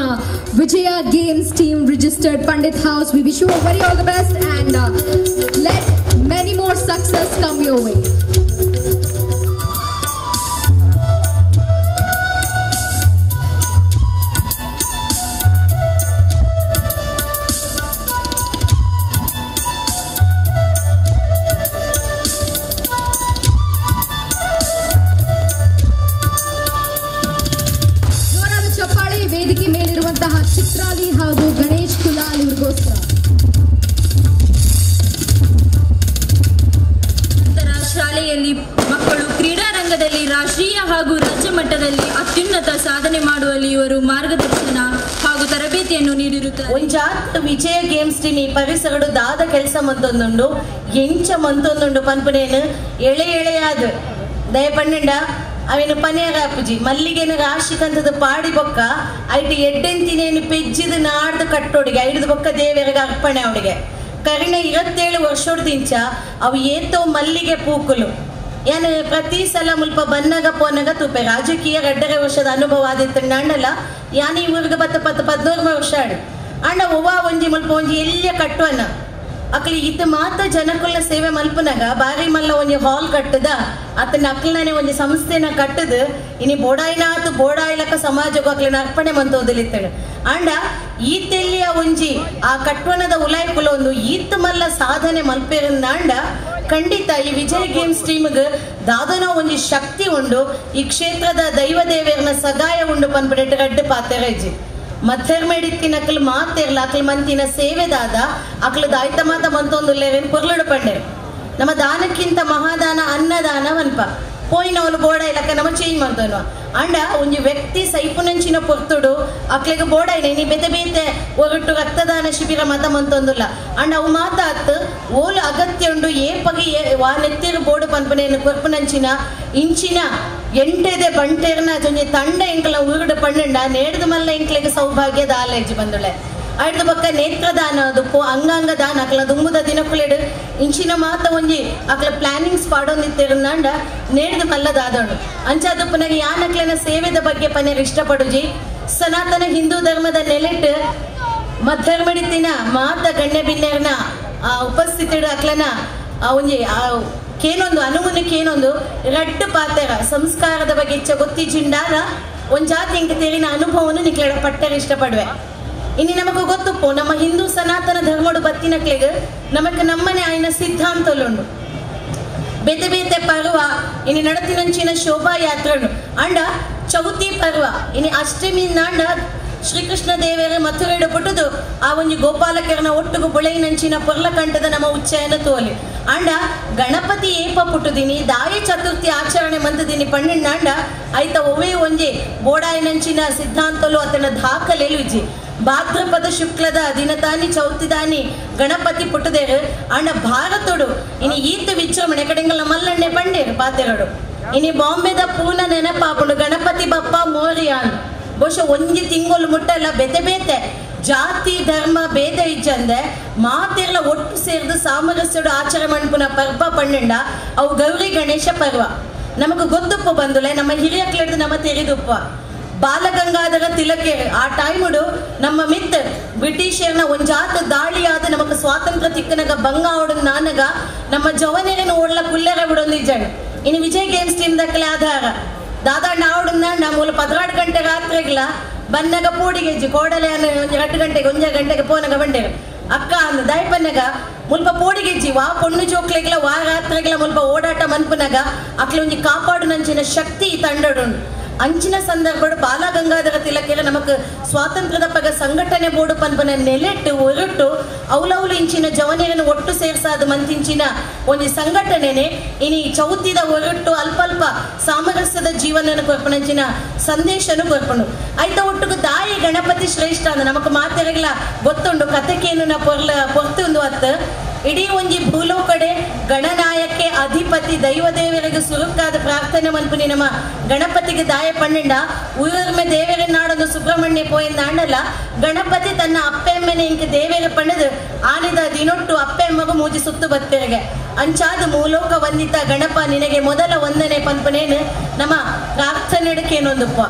Vijaya Games team registered Pandit House. We wish you a very all the best and let many more success come your way. ವೇದಿಕೆ ಮೇಲಿರುವಂತಹ ಚಿತ್ರಾಲಿ ಹಾಗೂ ಗಣೇಶ್ ಕುಲಾಲ್ ಇವರಿಗೋಸ್ಕರ. ನಂತರ ಶಾಲೆಯಲ್ಲಿ ಮಕ್ಕಳು ಕ್ರೀಡಾ ರಂಗದಲ್ಲಿ ರಾಷ್ಟ್ರೀಯ ಹಾಗೂ ರಾಜ್ಯ ಮಟ್ಟದಲ್ಲಿ ಅತ್ಯುನ್ನತ ಸಾಧನೆ ಮಾಡುವಲ್ಲಿ ಇವರು ಮಾರ್ಗದರ್ಶನ ಹಾಗೂ ತರಬೇತಿಯನ್ನು ನೀಡಿರುತ್ತಾರೆ. ಒಂಜಾತ್ ವಿಜಯ ಗೇಮ್ಸ್ ಟೀಮ್ ಈ ಪರಿಸರಡು ದಾದ ಕೆಲಸ ಮಂತೊಂದುಂಡು ಎಂಚ ಮಂತೊಂದುಂಡು ಪನ್ಪುನೇನು ಎಳೆ ಎಳೆಯಾದ ದಯ ಪನ್ನೆಂಡ ಅವೇನು ಪನೇರ ಅಪ್ಪುಜಿ ಮಲ್ಲಿಗೆನ ರಾಶಿಕಂತದ ಪಾಡಿ ಬೊಕ್ಕ ಐಟು ಎಡ್ಡೆಂತಿನೇನು ಪೆಜ್ಜಿದ ನಾಡ್ದು ಕಟ್ಟೋಡಿಗೆ ಐದು ಬೊಕ್ಕ ದೇವರಿಗೆ ಅರ್ಪಣೆ ಅವನಿಗೆ ಕರಿಣ 27 ವರ್ಷೋಡ್ದಿಂಚ ಅವು ಏತೋ ಮಲ್ಲಿಗೆ ಪೂಕುಲು ಏನು ಪ್ರತಿ ಸಲ ಮುಲ್ಪ ಬನ್ನಗ ಪೋನಗ ತೂಪೆ ರಾಜಕೀಯ 2.5 ವರ್ಷದ ಅನುಭವ ಆದಿತ್ತು ಅಣ್ಣಲ್ಲ ಯಾನು ಈ ಊರಿಗೆ ಬತ್ತ 10-13 ವರ್ಷ ಆಡು ಅಣ್ಣ ಒವ್ವ ಒಂಜಿ ಮುಲ್ಪ ಒಂಜಿ ಎಲ್ಲಿಯ ಕಟ್ಟುವನ್ನ ಅಕ್ಲಿ ಇತ್ತು ಮಾತ್ರ ಜನಕುಲ ಸೇವೆ ಮಲ್ಪನಾಗ ಬಾರಿ ಮಲ್ಲ ಒಂಜಿ ಹಾಲ್ ಕಟ್ಟದ ಆತನ ಅಕ್ಲನೇ ಒಂಜಿ ಸಂಸ್ಥೆನ ಕಟ್ಟದ ಇನಿ ಬೋಡಾಯಿನಾತು ಬೋಡಾಯಿಲಕ್ಕ ಸಮಾಜಕ್ಕೂ ಅಕ್ಲನ ಅರ್ಪಣೆ ಮಂತೋದಲಿತ್ತಳು ಅಂಡ ಈತೆಲ್ಲಿಯ ಒಂಜಿ ಆ ಕಟ್ವನದ ಉಲಾಯ್ಕುಲ ಒಂದು ಈತ್ ಮಲ್ಲ ಸಾಧನೆ ಮಲ್ಪೇರಿಂದ ಅಂಡ ಖಂಡಿತ ಈ ವಿಜಯ ಗೇಮ್ಸ್ ಟೀಮ್ಗೆ ದಾದನ ಒಂಜಿ ಶಕ್ತಿ ಉಂಡು ಈ ಕ್ಷೇತ್ರದ ದೈವ ದೇವರನ ಸಗಾಯ ಉಂಡು ಪನ್ಪಡೆಟ್ ರಡ್ಡು ಪಾತೆರಜ್ಜಿ. ಮಧ್ಯರ್ಮೇಡಿತ್ತಿನ ಅಕಲ್ ಮಾತೆರ್ಲ ಅಕಲ್ ಮಂತಿನ ಸೇವೆದಾದ ಅಕಲ್ ದಾಯ್ತ ಮಾತ ಮಂತೊಂದುಲ್ಲೇರೇನು ಪೊರ್ಲುಡು ಪಂಡೇರು. ನಮ್ಮ ದಾನಕ್ಕಿಂತ ಮಹಾದಾನ ಅನ್ನದಾನ ವನ್ಪ ಪೋಯಿನವನು ಬೋಡ ಇಲ್ಲಕ್ಕ ನಮ್ಮ ಚೇಂಜ್ ಮಾಡ್ತೋನು ಅಂಡ ಒಂಜಿ ವ್ಯಕ್ತಿ ಸೈಪುನಂಚಿನ ಪೊರ್ತುಡು ಅಕ್ಲೆಗ್ ಬೋಡ ಇಲ್ಲ ನೀ ಬೇತೆ ಬೇತೆ ಒರಟು ರಕ್ತದಾನ ಶಿಬಿರ ಮಾತ ಮಂತೊಂದುಲ್ಲ ಅಂಡ ಅವು ಮಾತ ಅತ್ ಓಲು ಅಗತ್ಯ ಉಂಡು ಏಪಗೆ ವಾ ನೆತ್ತಿರು ಬೋಡು ಪನ್ಪನೇನು ಕೊರ್ಪುನಂಚಿನ ಇಂಚಿನ ಎಂಟೆದೆ ಬಂಟೆರ್ನ ಜೊಂಜಿ ತಂಡ ಎಂಕಲ ಉರುಡು ಪಣ್ಣಂಡ ನೇಡ್ದು ಮಲ್ಲ ಎಂಕ್ಲೆಗ್ ಸೌಭಾಗ್ಯ ದಾಲೇಜ್ ಬಂದುಳೆ. ಐಡ್ದು ಬೊಕ್ಕ ನೇತ್ರದಾನ ದುಪ್ಪು ಅಂಗಾಂಗ ದಾನ ಅಕ್ಲ ದುಂಬುದ ದಿನಕುಲೆಡು ಇಂಚಿನ ಮಾತ ಒಂಜಿ ಅಕ್ಲ ಪ್ಲಾನಿಂಗ್ಸ್ ಪಾಡೊಂದಿತ್ತಿರುಂದಾಂಡ ನೇಡ್ದು ಮಲ್ಲ ದಾದೋಡು ಅಂಚಾದುಪ್ಪುನಗ ಯಾನಕ್ಲೆನ ಸೇವೆದ ಬಗ್ಗೆ ಪನೇರ್ ಇಷ್ಟಪಡುಜಿ. ಸನಾತನ ಹಿಂದೂ ಧರ್ಮದ ನೆಲೆಟ್ ಮಧ್ಯರ್ಮಡಿತಿನ ಮಾತ ಗಣ್ಯ ಬಿನ್ನೆರ್ನ ಆ ಉಪಸ್ಥಿತಿಡು ಅಕ್ಲನ ಆ ಒಂಜಿ ಆ ಕೇನೊಂದು ಅನುಗುಣಕ್ಕೇನೊಂದು ರಡ್ಡು ಪಾತೆರ ಸಂಸ್ಕಾರದ ಬಗ್ಗೆ ಇಚ್ಛೆ ಗೊತ್ತಿಜಿಂಡಾರ ಒಂಜಾತಿ ಇಂಕ ತೆರಿನ ಅನುಭವನು ನಿಕ್ಲೆಡ ಪಟ್ಟರ ಇಷ್ಟಪಡುವೆ. ಇನ್ನು ನಮಗ ಗೊತ್ತುಪ್ಪು ನಮ್ಮ ಹಿಂದೂ ಸನಾತನ ಧರ್ಮಡು ಬತ್ತಿನಕ್ಲೆಗ್ ನಮಕ್ ನಮ್ಮನೆ ಆಯ್ನ ಸಿದ್ಧಾಂತಲುಂಡು ಬೇತೆ ಬೇತೆ ಪರ್ವ ಇನಿ ನಡತಿನಂಚಿನ ಶೋಭಾಯಾತ್ರೆನು ಅಂಡ ಚೌತಿ ಪರ್ವ ಇನಿ ಅಷ್ಟಮಿ ನಾಂಡ ಶ್ರೀಕೃಷ್ಣ ದೇವರ ಮಥುರೆಡು ಪುಟ್ಟುದು ಆ ಒಂಜಿ ಗೋಪಾಲಕರನ ಒಟ್ಟುಗು ಬುಳೆಯಿನಂಚಿನ ಪೊರ್ಲಕಂಠದ ನಮ್ಮ ಉಚ್ಚಯನ ತೋಲಿ ಅಂಡ ಗಣಪತಿ ಏಪ ಪುಟ್ಟುದಿನಿ ದಾಯಿ ಚತುರ್ಥಿ ಆಚರಣೆ ಮಂತದಿನಿ ಪಣ್ಣಂಡ ಐತ ಒವೇ ಒಂಜಿ ಬೋಡಾಯಿನಂಚಿನ ಸಿದ್ಧಾಂತಲು ಅತನ ದಾಖಲೆಲು ಇಜ್ಜಿ. ಭಾದ್ರಪದ ಶುಕ್ಲದ ದಿನತಾನಿ ಚೌತಿದಾನಿ ಗಣಪತಿ ಪುಟ್ಟದೇರು ಅಂಡ ಭಾರತೋಡು ಇನಿ ಈತ ವಿಜೃಂಭಣೆ ಕಡೆಂಗಲ ಮಲ್ಲಣ್ಣೆ ಪಂಡೇರು ಪಾತೆರಡು ಇನಿ ಬಾಂಬೆದ ಪೂನ ನೆನಪಾಪುಂಡು ಗಣಪತಿ ಬಪ್ಪ ಮೋರಿಯಾನ್ ಬಹುಶಃ ಒಂಜಿ ತಿಂಗಳು ಮುಟ್ಟಲ್ಲ ಬೇತೆ ಬೇತೆ ಜಾತಿ ಧರ್ಮ ಭೇದ ಇಜ್ಜಂದೆ ಮಾತೆರ್ಲ ಒಟ್ಟು ಸೇರ್ದು ಸಾಮರಸ್ಯಡು ಆಚರಣೆ ಮಣ್ಪುನ ಪರ್ವ ಪಣ್ಣಂಡ ಅವು ಗೌರಿ ಗಣೇಶ ಪರ್ವ. ನಮಗ ಗೊತ್ತುಪ್ಪ ಬಂದುಲೆ ನಮ್ಮ ಹಿರಿಯಕ್ಲೆಡ್ದು ನಮ್ಮ ತೆರಿದುಪ್ಪ ಬಾಲಗಂಗಾಧರ ತಿಲಕೇರು ಆ ಟೈಮುಡು ನಮ್ಮ ಮಿತ್ ಬ್ರಿಟಿಷರ್ನ ಒಂಜಾತ ದಾಳಿಯಾದ ನಮಕ್ ಸ್ವಾತಂತ್ರ್ಯ ತಿಕ್ಕನಗ ಬಂಗ ಆವಡು ನಾನಗ ನಮ್ಮ ಜವನೆರನ್ನು ಓಡ್ಲ ಕುಲ್ಲೆರ ಬಿಡೊಂದಿಜ್ಜಾಣ. ಇನ್ನು ವಿಜಯ್ ಗೇಮ್ಸ್ ಟೀಮ್ ದಕ್ಕಲೆ ಆಧಾರ ದಾದಾಣ್ಣ ಆವಡುಂದಾಂಡ ಮೂಲ 14 ಗಂಟೆ ರಾತ್ರಿಗ್ಲ ಬನ್ನಗ ಪೋಡಿಗೆಜ್ಜಿ ಕೋಡಲೆ ಒಂಜಿ 2 ಗಂಟೆಗೆ 1 ಗಂಟೆಗೆ ಪೋನಗ ಬಂಡೇರು ಅಕ್ಕ ಅಂದ ದಾಯ್ಪನ್ನಗ ಮುಲ್ಪ ಪೋಡಿಗೆಜ್ಜಿ ವಾ ಪೊಣ್ಣು ಜೋಕ್ಲೆಗ್ಲ ವಾ ರಾತ್ರಿಗ್ಲ ಮುಲ್ಪ ಓಡಾಟ ಮನ್ಪುನಗ ಅಕ್ಲೆ ಒಂಜಿ ಕಾಪಾಡು ನಂಚಿನ ಶಕ್ತಿ ತಂಡಡುಂಡು. ಅಂಚಿನ ಸಂದರ್ಭಡು ಬಾಲಗಂಗಾಧರ ತಿಲಕರ ನಮಕ್ ಸ್ವಾತಂತ್ರ್ಯದ ಪಗ ಸಂಘಟನೆ ಬೋರ್ಡು ಪನ್ಪನ ನೆಲೆಟ್ಟು ಒರಟು ಅವಲೌಲು ಇಂಚಿನ ಜವನಿಯರನ್ನು ಒಟ್ಟು ಸೇರ್ಸಾದ ಮಂತಿಂಚಿನ ಒಂಜಿ ಸಂಘಟನೆನೆ ಇನಿ ಚೌತಿದ ಒರಟು ಅಲ್ಪ ಸಾಮರಸ್ಯದ ಜೀವನನ ಕೊರ್ಪಣಂಚಿನ ಸಂದೇಶನು ಕೊರ್ಪಣು. ಐತ ಒಟ್ಟುಗು ದಾಯಿ ಗಣಪತಿ ಶ್ರೇಷ್ಠ ಅಂದ ನಮಕ್ ಮಾತೆರಗ್ಲ ಗೊತ್ತುಂಡು ಕಥೆಕೇನು ನ ಪೊರ್ಲ ಪೊರ್ತುಂದು ಅತ್ತ ಇಡೀ ಒಂಜಿ ಭೂಲೋಕಡೆ ಗಣನಾಯಕ್ಕೆ ಅಧಿಪತಿ ದೈವದೇವರಿಗೆ ಸುರುಕಾದ ಪ್ರಾರ್ಥನೆ ಮನ್ಪುನಿ ನಮ್ಮ ಗಣಪತಿಗೆ ದಾಯ ಪಣ್ಣಂಡ ಊರ್ಮೆ ದೇವರ ನಾಡೊಂದು ಸುಬ್ರಹ್ಮಣ್ಯ ಪೋಯಿಂದ ಅಂಡಲ್ಲ ಗಣಪತಿ ತನ್ನ ಅಪ್ಪೆಮ್ಮನೆ ಇಂಕ ದೇವರ ಪಣ್ಣದು ಆನಿದ ದಿನೊಟ್ಟು ಅಪ್ಪೆಮ್ಮಗು ಮೂಜಿ ಸುತ್ತು ಬತ್ತೆರಿಗೆ ಅಂಚಾದ ಮೂಲೋಕ ವಂದಿತ ಗಣಪ ನಿನಗೆ ಮೊದಲ ವಂದನೆ ಪನ್ಪುನೇನು ನಮ್ಮ ಪ್ರಾರ್ಥನೆಡಕ್ಕೇನೊಂದುಪ್ಪ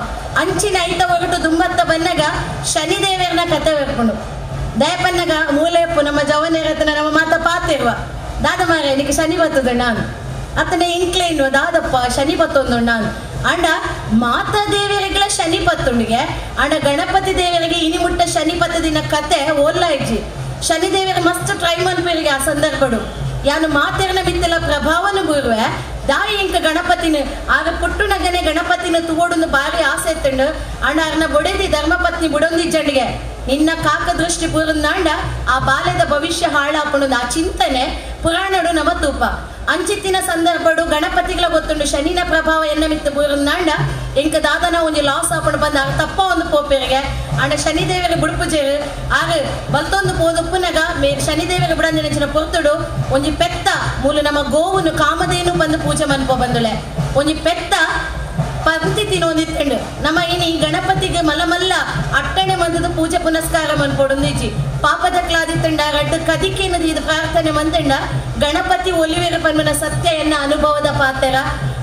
ಅಂಚಿನ ಐತ ಒಗಟು ದುಂಬತ್ತ ಬನ್ನಗ ಶನಿದೇವರನ ಕತೆ ಬರ್ಕೊಂಡು ದಯಪನ್ನಗ ಮೂಲೆಯಪ್ಪು ನಮ್ಮ ಜವನೇರತನ ನಮ್ಮ ಮಾತ ಪಾತಿರುವ ದಾದ ಮಾರೆ ನಿಕ್ಕೆ ಶನಿ ಬತ್ತದ ನಾನು ಅತನೆ ಇಂಕ್ಲೇನು ದಾದಪ್ಪ ಶನಿ ಬತ್ತೊಂದು ನಾನು ಅಂಡ ಮಾತಾ ದೇವರಿಗಳ ಶನಿ ಬತ್ತುಂಡಿಗೆ ಅಂಡ ಗಣಪತಿ ದೇವರಿಗೆ ಇನಿ ಮುಟ್ಟ ಶನಿ ಬತ್ತದಿನ ಕತೆ ಓಲ್ಲ ಇಜ್ಜಿ. ಶನಿ ದೇವರ ಮಸ್ತ್ ಟ್ರೈ ಮನ್ಪೇರಿಗೆ ಆ ಸಂದರ್ಭಡು ಯಾನು ಮಾತೆರನ ಬಿತ್ತೆಲ್ಲ ಪ್ರಭಾವನು ಬೂರುವೆ ದಾಯಿ ಇಂಕ ಗಣಪತಿನ ಆಗ ಪುಟ್ಟುನಗನೆ ಗಣಪತಿನ ತುವೋಡೊಂದು ಬಾರಿ ಆಸೆ ಎತ್ತಂಡು ಅಂಡ ಅರ್ನ ಬೊಡೆದಿ ಧರ್ಮಪತ್ನಿ ಬುಡೊಂದಿಜ್ಜಂಡಿಗೆ ನಿನ್ನ ಕಾಕ ದೃಷ್ಟಿ ಪೂರ್ಣಾಂಡ ಆ ಬಾಲ್ಯದ ಭವಿಷ್ಯ ಹಾಳಾಪುಣದ ಆ ಚಿಂತನೆ ಪುರಾಣಡು ನಮ ತೂಪ ಅಂಚಿತ್ತಿನ ಸಂದರ್ಭಡು ಗಣಪತಿಗಳ ಗೊತ್ತುಂಡು ಶನಿನ ಪ್ರಭಾವ ಎನ್ನ ಮಿತ್ತು ಪೂರ್ಣಾಂಡ ಇಂಕ ದಾದನ ಒಂಜಿ ಲಾಸ್ ಆಪುಂಡು ಬಂದ ತಪ್ಪ ಒಂದು ಪೋಪೆರಿಗೆ ಅಂಡ ಶನಿದೇವರ ಬುಡುಪುಜೇರು ಆರು ಬಲ್ತೊಂದು ಪೋದುಪ್ಪುನಗ ಮೇರ್ ಶನಿದೇವರ ಬುಡಂದಿನ ಪೊರ್ತುಡು ಒಂಜಿ ಪೆತ್ತ ಮೂಲ ನಮ್ಮ ಗೋವುನು ಕಾಮಧೇನು ಬಂದು ಪೂಜೆ ಮನ್ಪೋ ಬಂದುಳೆ ಒಂಜಿ ಪೆತ್ತ ಪಂಕ್ತಿ ತಿನ್ನೊಂದಿತ್ತಂಡು ನಮ್ಮ ಇನಿ ಗಣಪತಿಗೆ ಮಲಮಲ್ಲ ಅಟ್ಟಣೆ ಮಂದದ ಪೂಜೆ ಪುನಸ್ಕಾರ ಮನ್ಪೊಡೊಂದಿಜ್ಜಿ ಪಾಪದ ಕ್ಲಾದಿತ್ತಂಡ ರಡ್ಡು ಕದಿಕೇನದು ಇದು ಪ್ರಾರ್ಥನೆ ಮಂತಂಡ ಗಣಪತಿ ಒಲಿವೆರ ಪನ್ಮನ ಸತ್ಯ ಎನ್ನ ಅನುಭವದ ಪಾತೆರ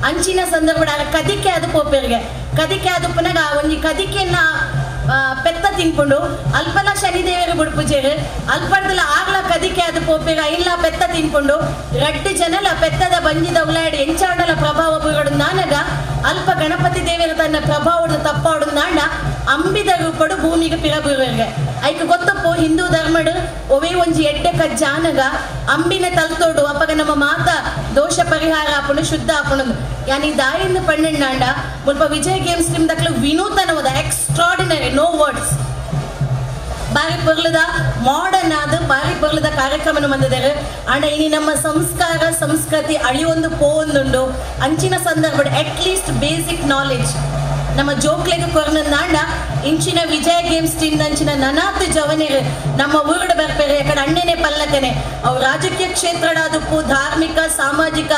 ಅಂಚಿನ ಸಂದರ್ಭ ಕದಿಕೆ ಅದು ಪೋಪೆರಿಗೆ ಕದಿಕೆ ಅದು ಪುನಗ ಒಂಜಿ ಕದಿಕೆಯನ್ನ ಪೆತ್ತ ತಿನ್ಕೊಂಡು ಅಲ್ಪಲ ಶನಿದೇವರು ಬುಡ್ಪುಜೇರು ಅಲ್ಪರ್ದಲ ಆಗ್ಲ ಕದಿಕೆ ಅದು ಪೋಪೆರ ಇಲ್ಲ ಪೆತ್ತ ತಿನ್ಕೊಂಡು ರಡ್ಡು ಜನಲ ಪೆತ್ತದ ಬಂಜಿದ ಉಲಾಡಿ ಎಂಚಾಂಡಲ ಪ್ರಭಾವ ಬುಗಡು ನಾನಗ ಅಲ್ಪ ಗಣಪತಿ ದೇವರು ತನ್ನ ಪ್ರಭಾವಡು ತಪ್ಪಾಡು ನಾಂಡ ಅಂಬಿದ ರೂಪಡು ಭೂಮಿಗೆ ಪಿರಬುರುವರ್ಗೆ ಐಕ್ ಗೊತ್ತಪ್ಪು ಹಿಂದೂ ಧರ್ಮಡು ಒವೇ ಒಂಜಿ ಎಡ್ಡೆ ಕಜ್ಜಾನಗ ಅಂಬಿನ ತಲ್ತೋಡು ಅಪ್ಪಗ ನಮ್ಮ ಮಾತ ದೋಷ ಪರಿಹಾರ ಆಪುಂಡು ಶುದ್ಧ ಆಪುಂಡು ಯಾನಿ ದಾಯಿಂದ ಪಣ್ಣಂಡಾಂಡ ಮುಲ್ಪ ವಿಜಯ್ ಗೇಮ್ಸ್ ಟೀಮ್ ದಕ್ಲು ವಿನೂತನವಾದ ಎಕ್ಸ್ಟ್ರಾಡಿನರಿ ನೋ ವರ್ಡ್ಸ್ ಬಾರಿ ಪೊರ್ಲುದ ಮಾಡರ್ನ್ ಆದ್ ಬಾರಿ ಪೊರ್ಲುದ ಕಾರ್ಯಕ್ರಮನ ಮಂದಿದ್ದಾರೆ. ಆಂಡ ಇನಿ ನಮ್ಮ ಸಂಸ್ಕಾರ ಸಂಸ್ಕೃತಿ ಅಳಿಯೊಂದು ಪೋವೊಂದುಂಡು. ಅಂಚಿನ ಸಂದರ್ಭಡ್ ಅಟ್ಲೀಸ್ಟ್ ಬೇಸಿಕ್ ನಾಲೆಜ್ ನಮ್ಮ ಜೋಕ್ಲೆಗ್ ಕೊರ್ನಂದಾಂಡ ಇಂಚಿನ ವಿಜಯ ಗೇಮ್ಸ್ ಟೀಮ್ ಅಂಚಿನ ನನಾತ್ ಜವನಿರು ನಮ್ಮ ಊರುಡು ಬರ್ಪೇರೆ. ಯಾಕಂದ್ರೆ ಅಣ್ಣನೇ ಪಲ್ಲಕನೆ ಅವು ರಾಜಕೀಯ ಕ್ಷೇತ್ರಡಾದುಪ್ಪು ಧಾರ್ಮಿಕ ಸಾಮಾಜಿಕ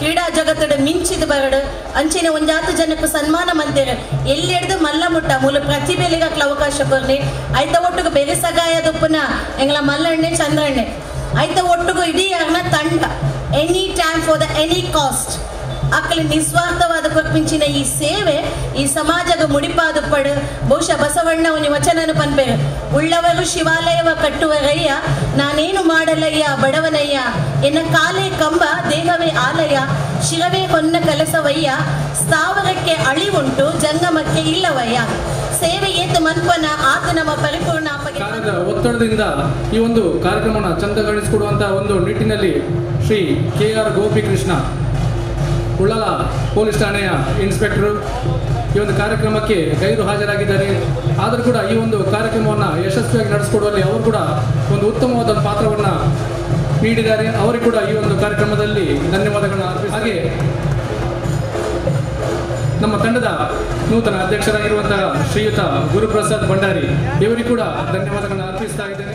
ಕ್ರೀಡಾ ಜಗತ್ತಡ ಮಿಂಚಿದ ಬರಡು ಅಂಚಿನ ಒಂಜಾತು ಜನಕ್ಕೆ ಸನ್ಮಾನ ಮಂತೇರು ಎಲ್ಲಿ ಮಲ್ಲ ಮುಟ್ಟ ಮೂಲ ಪ್ರತಿಭೆಲಿಗೆ ಅಕ್ಲ ಅವಕಾಶ ಕೊರ್ನಿ. ಐತ ಒಟ್ಟುಗು ಬೆಲೆ ಸಗಾಯದುಪ್ಪುನ ಎಂಗ್ಲ ಮಲ್ಲಣ್ಣೆ ಚಂದ್ರಣ್ಣೆ ಐತ ಒಟ್ಟುಗು ಇಡೀ ಅರ್ನ ತಂಡ any time for the any cost ಅಕ್ಕಲಿ ನಿಸ್ವಾರ್ಥವಾದ ಕೊರ್ಪಿಂಚಿನ ಈ ಸೇವೆ ಈ ಸಮಾಜದ ಮುಡಿಪಾದುಪ್ಪಡು. ಬಹುಶಃ ಬಸವಣ್ಣ ಒಂದು ವಚನನು ಪನ್ಪೇರು, ಉಳ್ಳವರು ಶಿವಾಲಯವ ಕಟ್ಟುವರಯ್ಯ, ನಾನೇನು ಮಾಡಲಯ್ಯ ಬಡವನಯ್ಯ, ಎನ್ನ ಕಾಲೇ ಕಂಬ ದೇಹವೇ ಆಲಯ, ಶಿರವೇ ಹೊನ್ನ ಕಲಸವಯ್ಯ, ಸ್ಥಾವರಕ್ಕೆ ಅಳಿವುಂಟು ಜಂಗಮಕ್ಕೆ ಇಲ್ಲವಯ್ಯ, ಸೇವೆ ಏತು ಮನ್ಪನ ಆತ ನಮ್ಮ ಪರಿಪೂರ್ಣ ಒತ್ತಡದಿಂದ ಈ ಒಂದು ಕಾರ್ಯಕ್ರಮವನ್ನು ಚಂದಗೊಳಿಸಿಕೊಡುವಂತಹ ಒಂದು ನಿಟ್ಟಿನಲ್ಲಿ Shri K R Gopikrishna Ullal police ಠಾಣೆಯ ಇನ್ಸ್ಪೆಕ್ಟರು ಈ ಒಂದು ಕಾರ್ಯಕ್ರಮಕ್ಕೆ ಗೈರು ಹಾಜರಾಗಿದ್ದಾರೆ. ಆದರೂ ಕೂಡ ಈ ಒಂದು ಕಾರ್ಯಕ್ರಮವನ್ನು ಯಶಸ್ವಿಯಾಗಿ ನಡೆಸಿಕೊಡುವಲ್ಲಿ ಅವರು ಕೂಡ ಒಂದು ಉತ್ತಮವಾದ ಪಾತ್ರವನ್ನು ನೀಡಿದ್ದಾರೆ. ಅವರಿಗೆ ಕೂಡ ಈ ಒಂದು ಕಾರ್ಯಕ್ರಮದಲ್ಲಿ ಧನ್ಯವಾದಗಳನ್ನು ಅರ್ಪಿಸಿ, ಹಾಗೆ ನಮ್ಮ ತಂಡದ ನೂತನ ಅಧ್ಯಕ್ಷರಾಗಿರುವಂತಹ ಶ್ರೀಯುತ ಗುರುಪ್ರಸಾದ್ ಭಂಡಾರಿ ಇವರಿಗೂ ಕೂಡ ಧನ್ಯವಾದಗಳನ್ನು ಅರ್ಪಿಸ್ತಾ ಇದ್ದೇನೆ.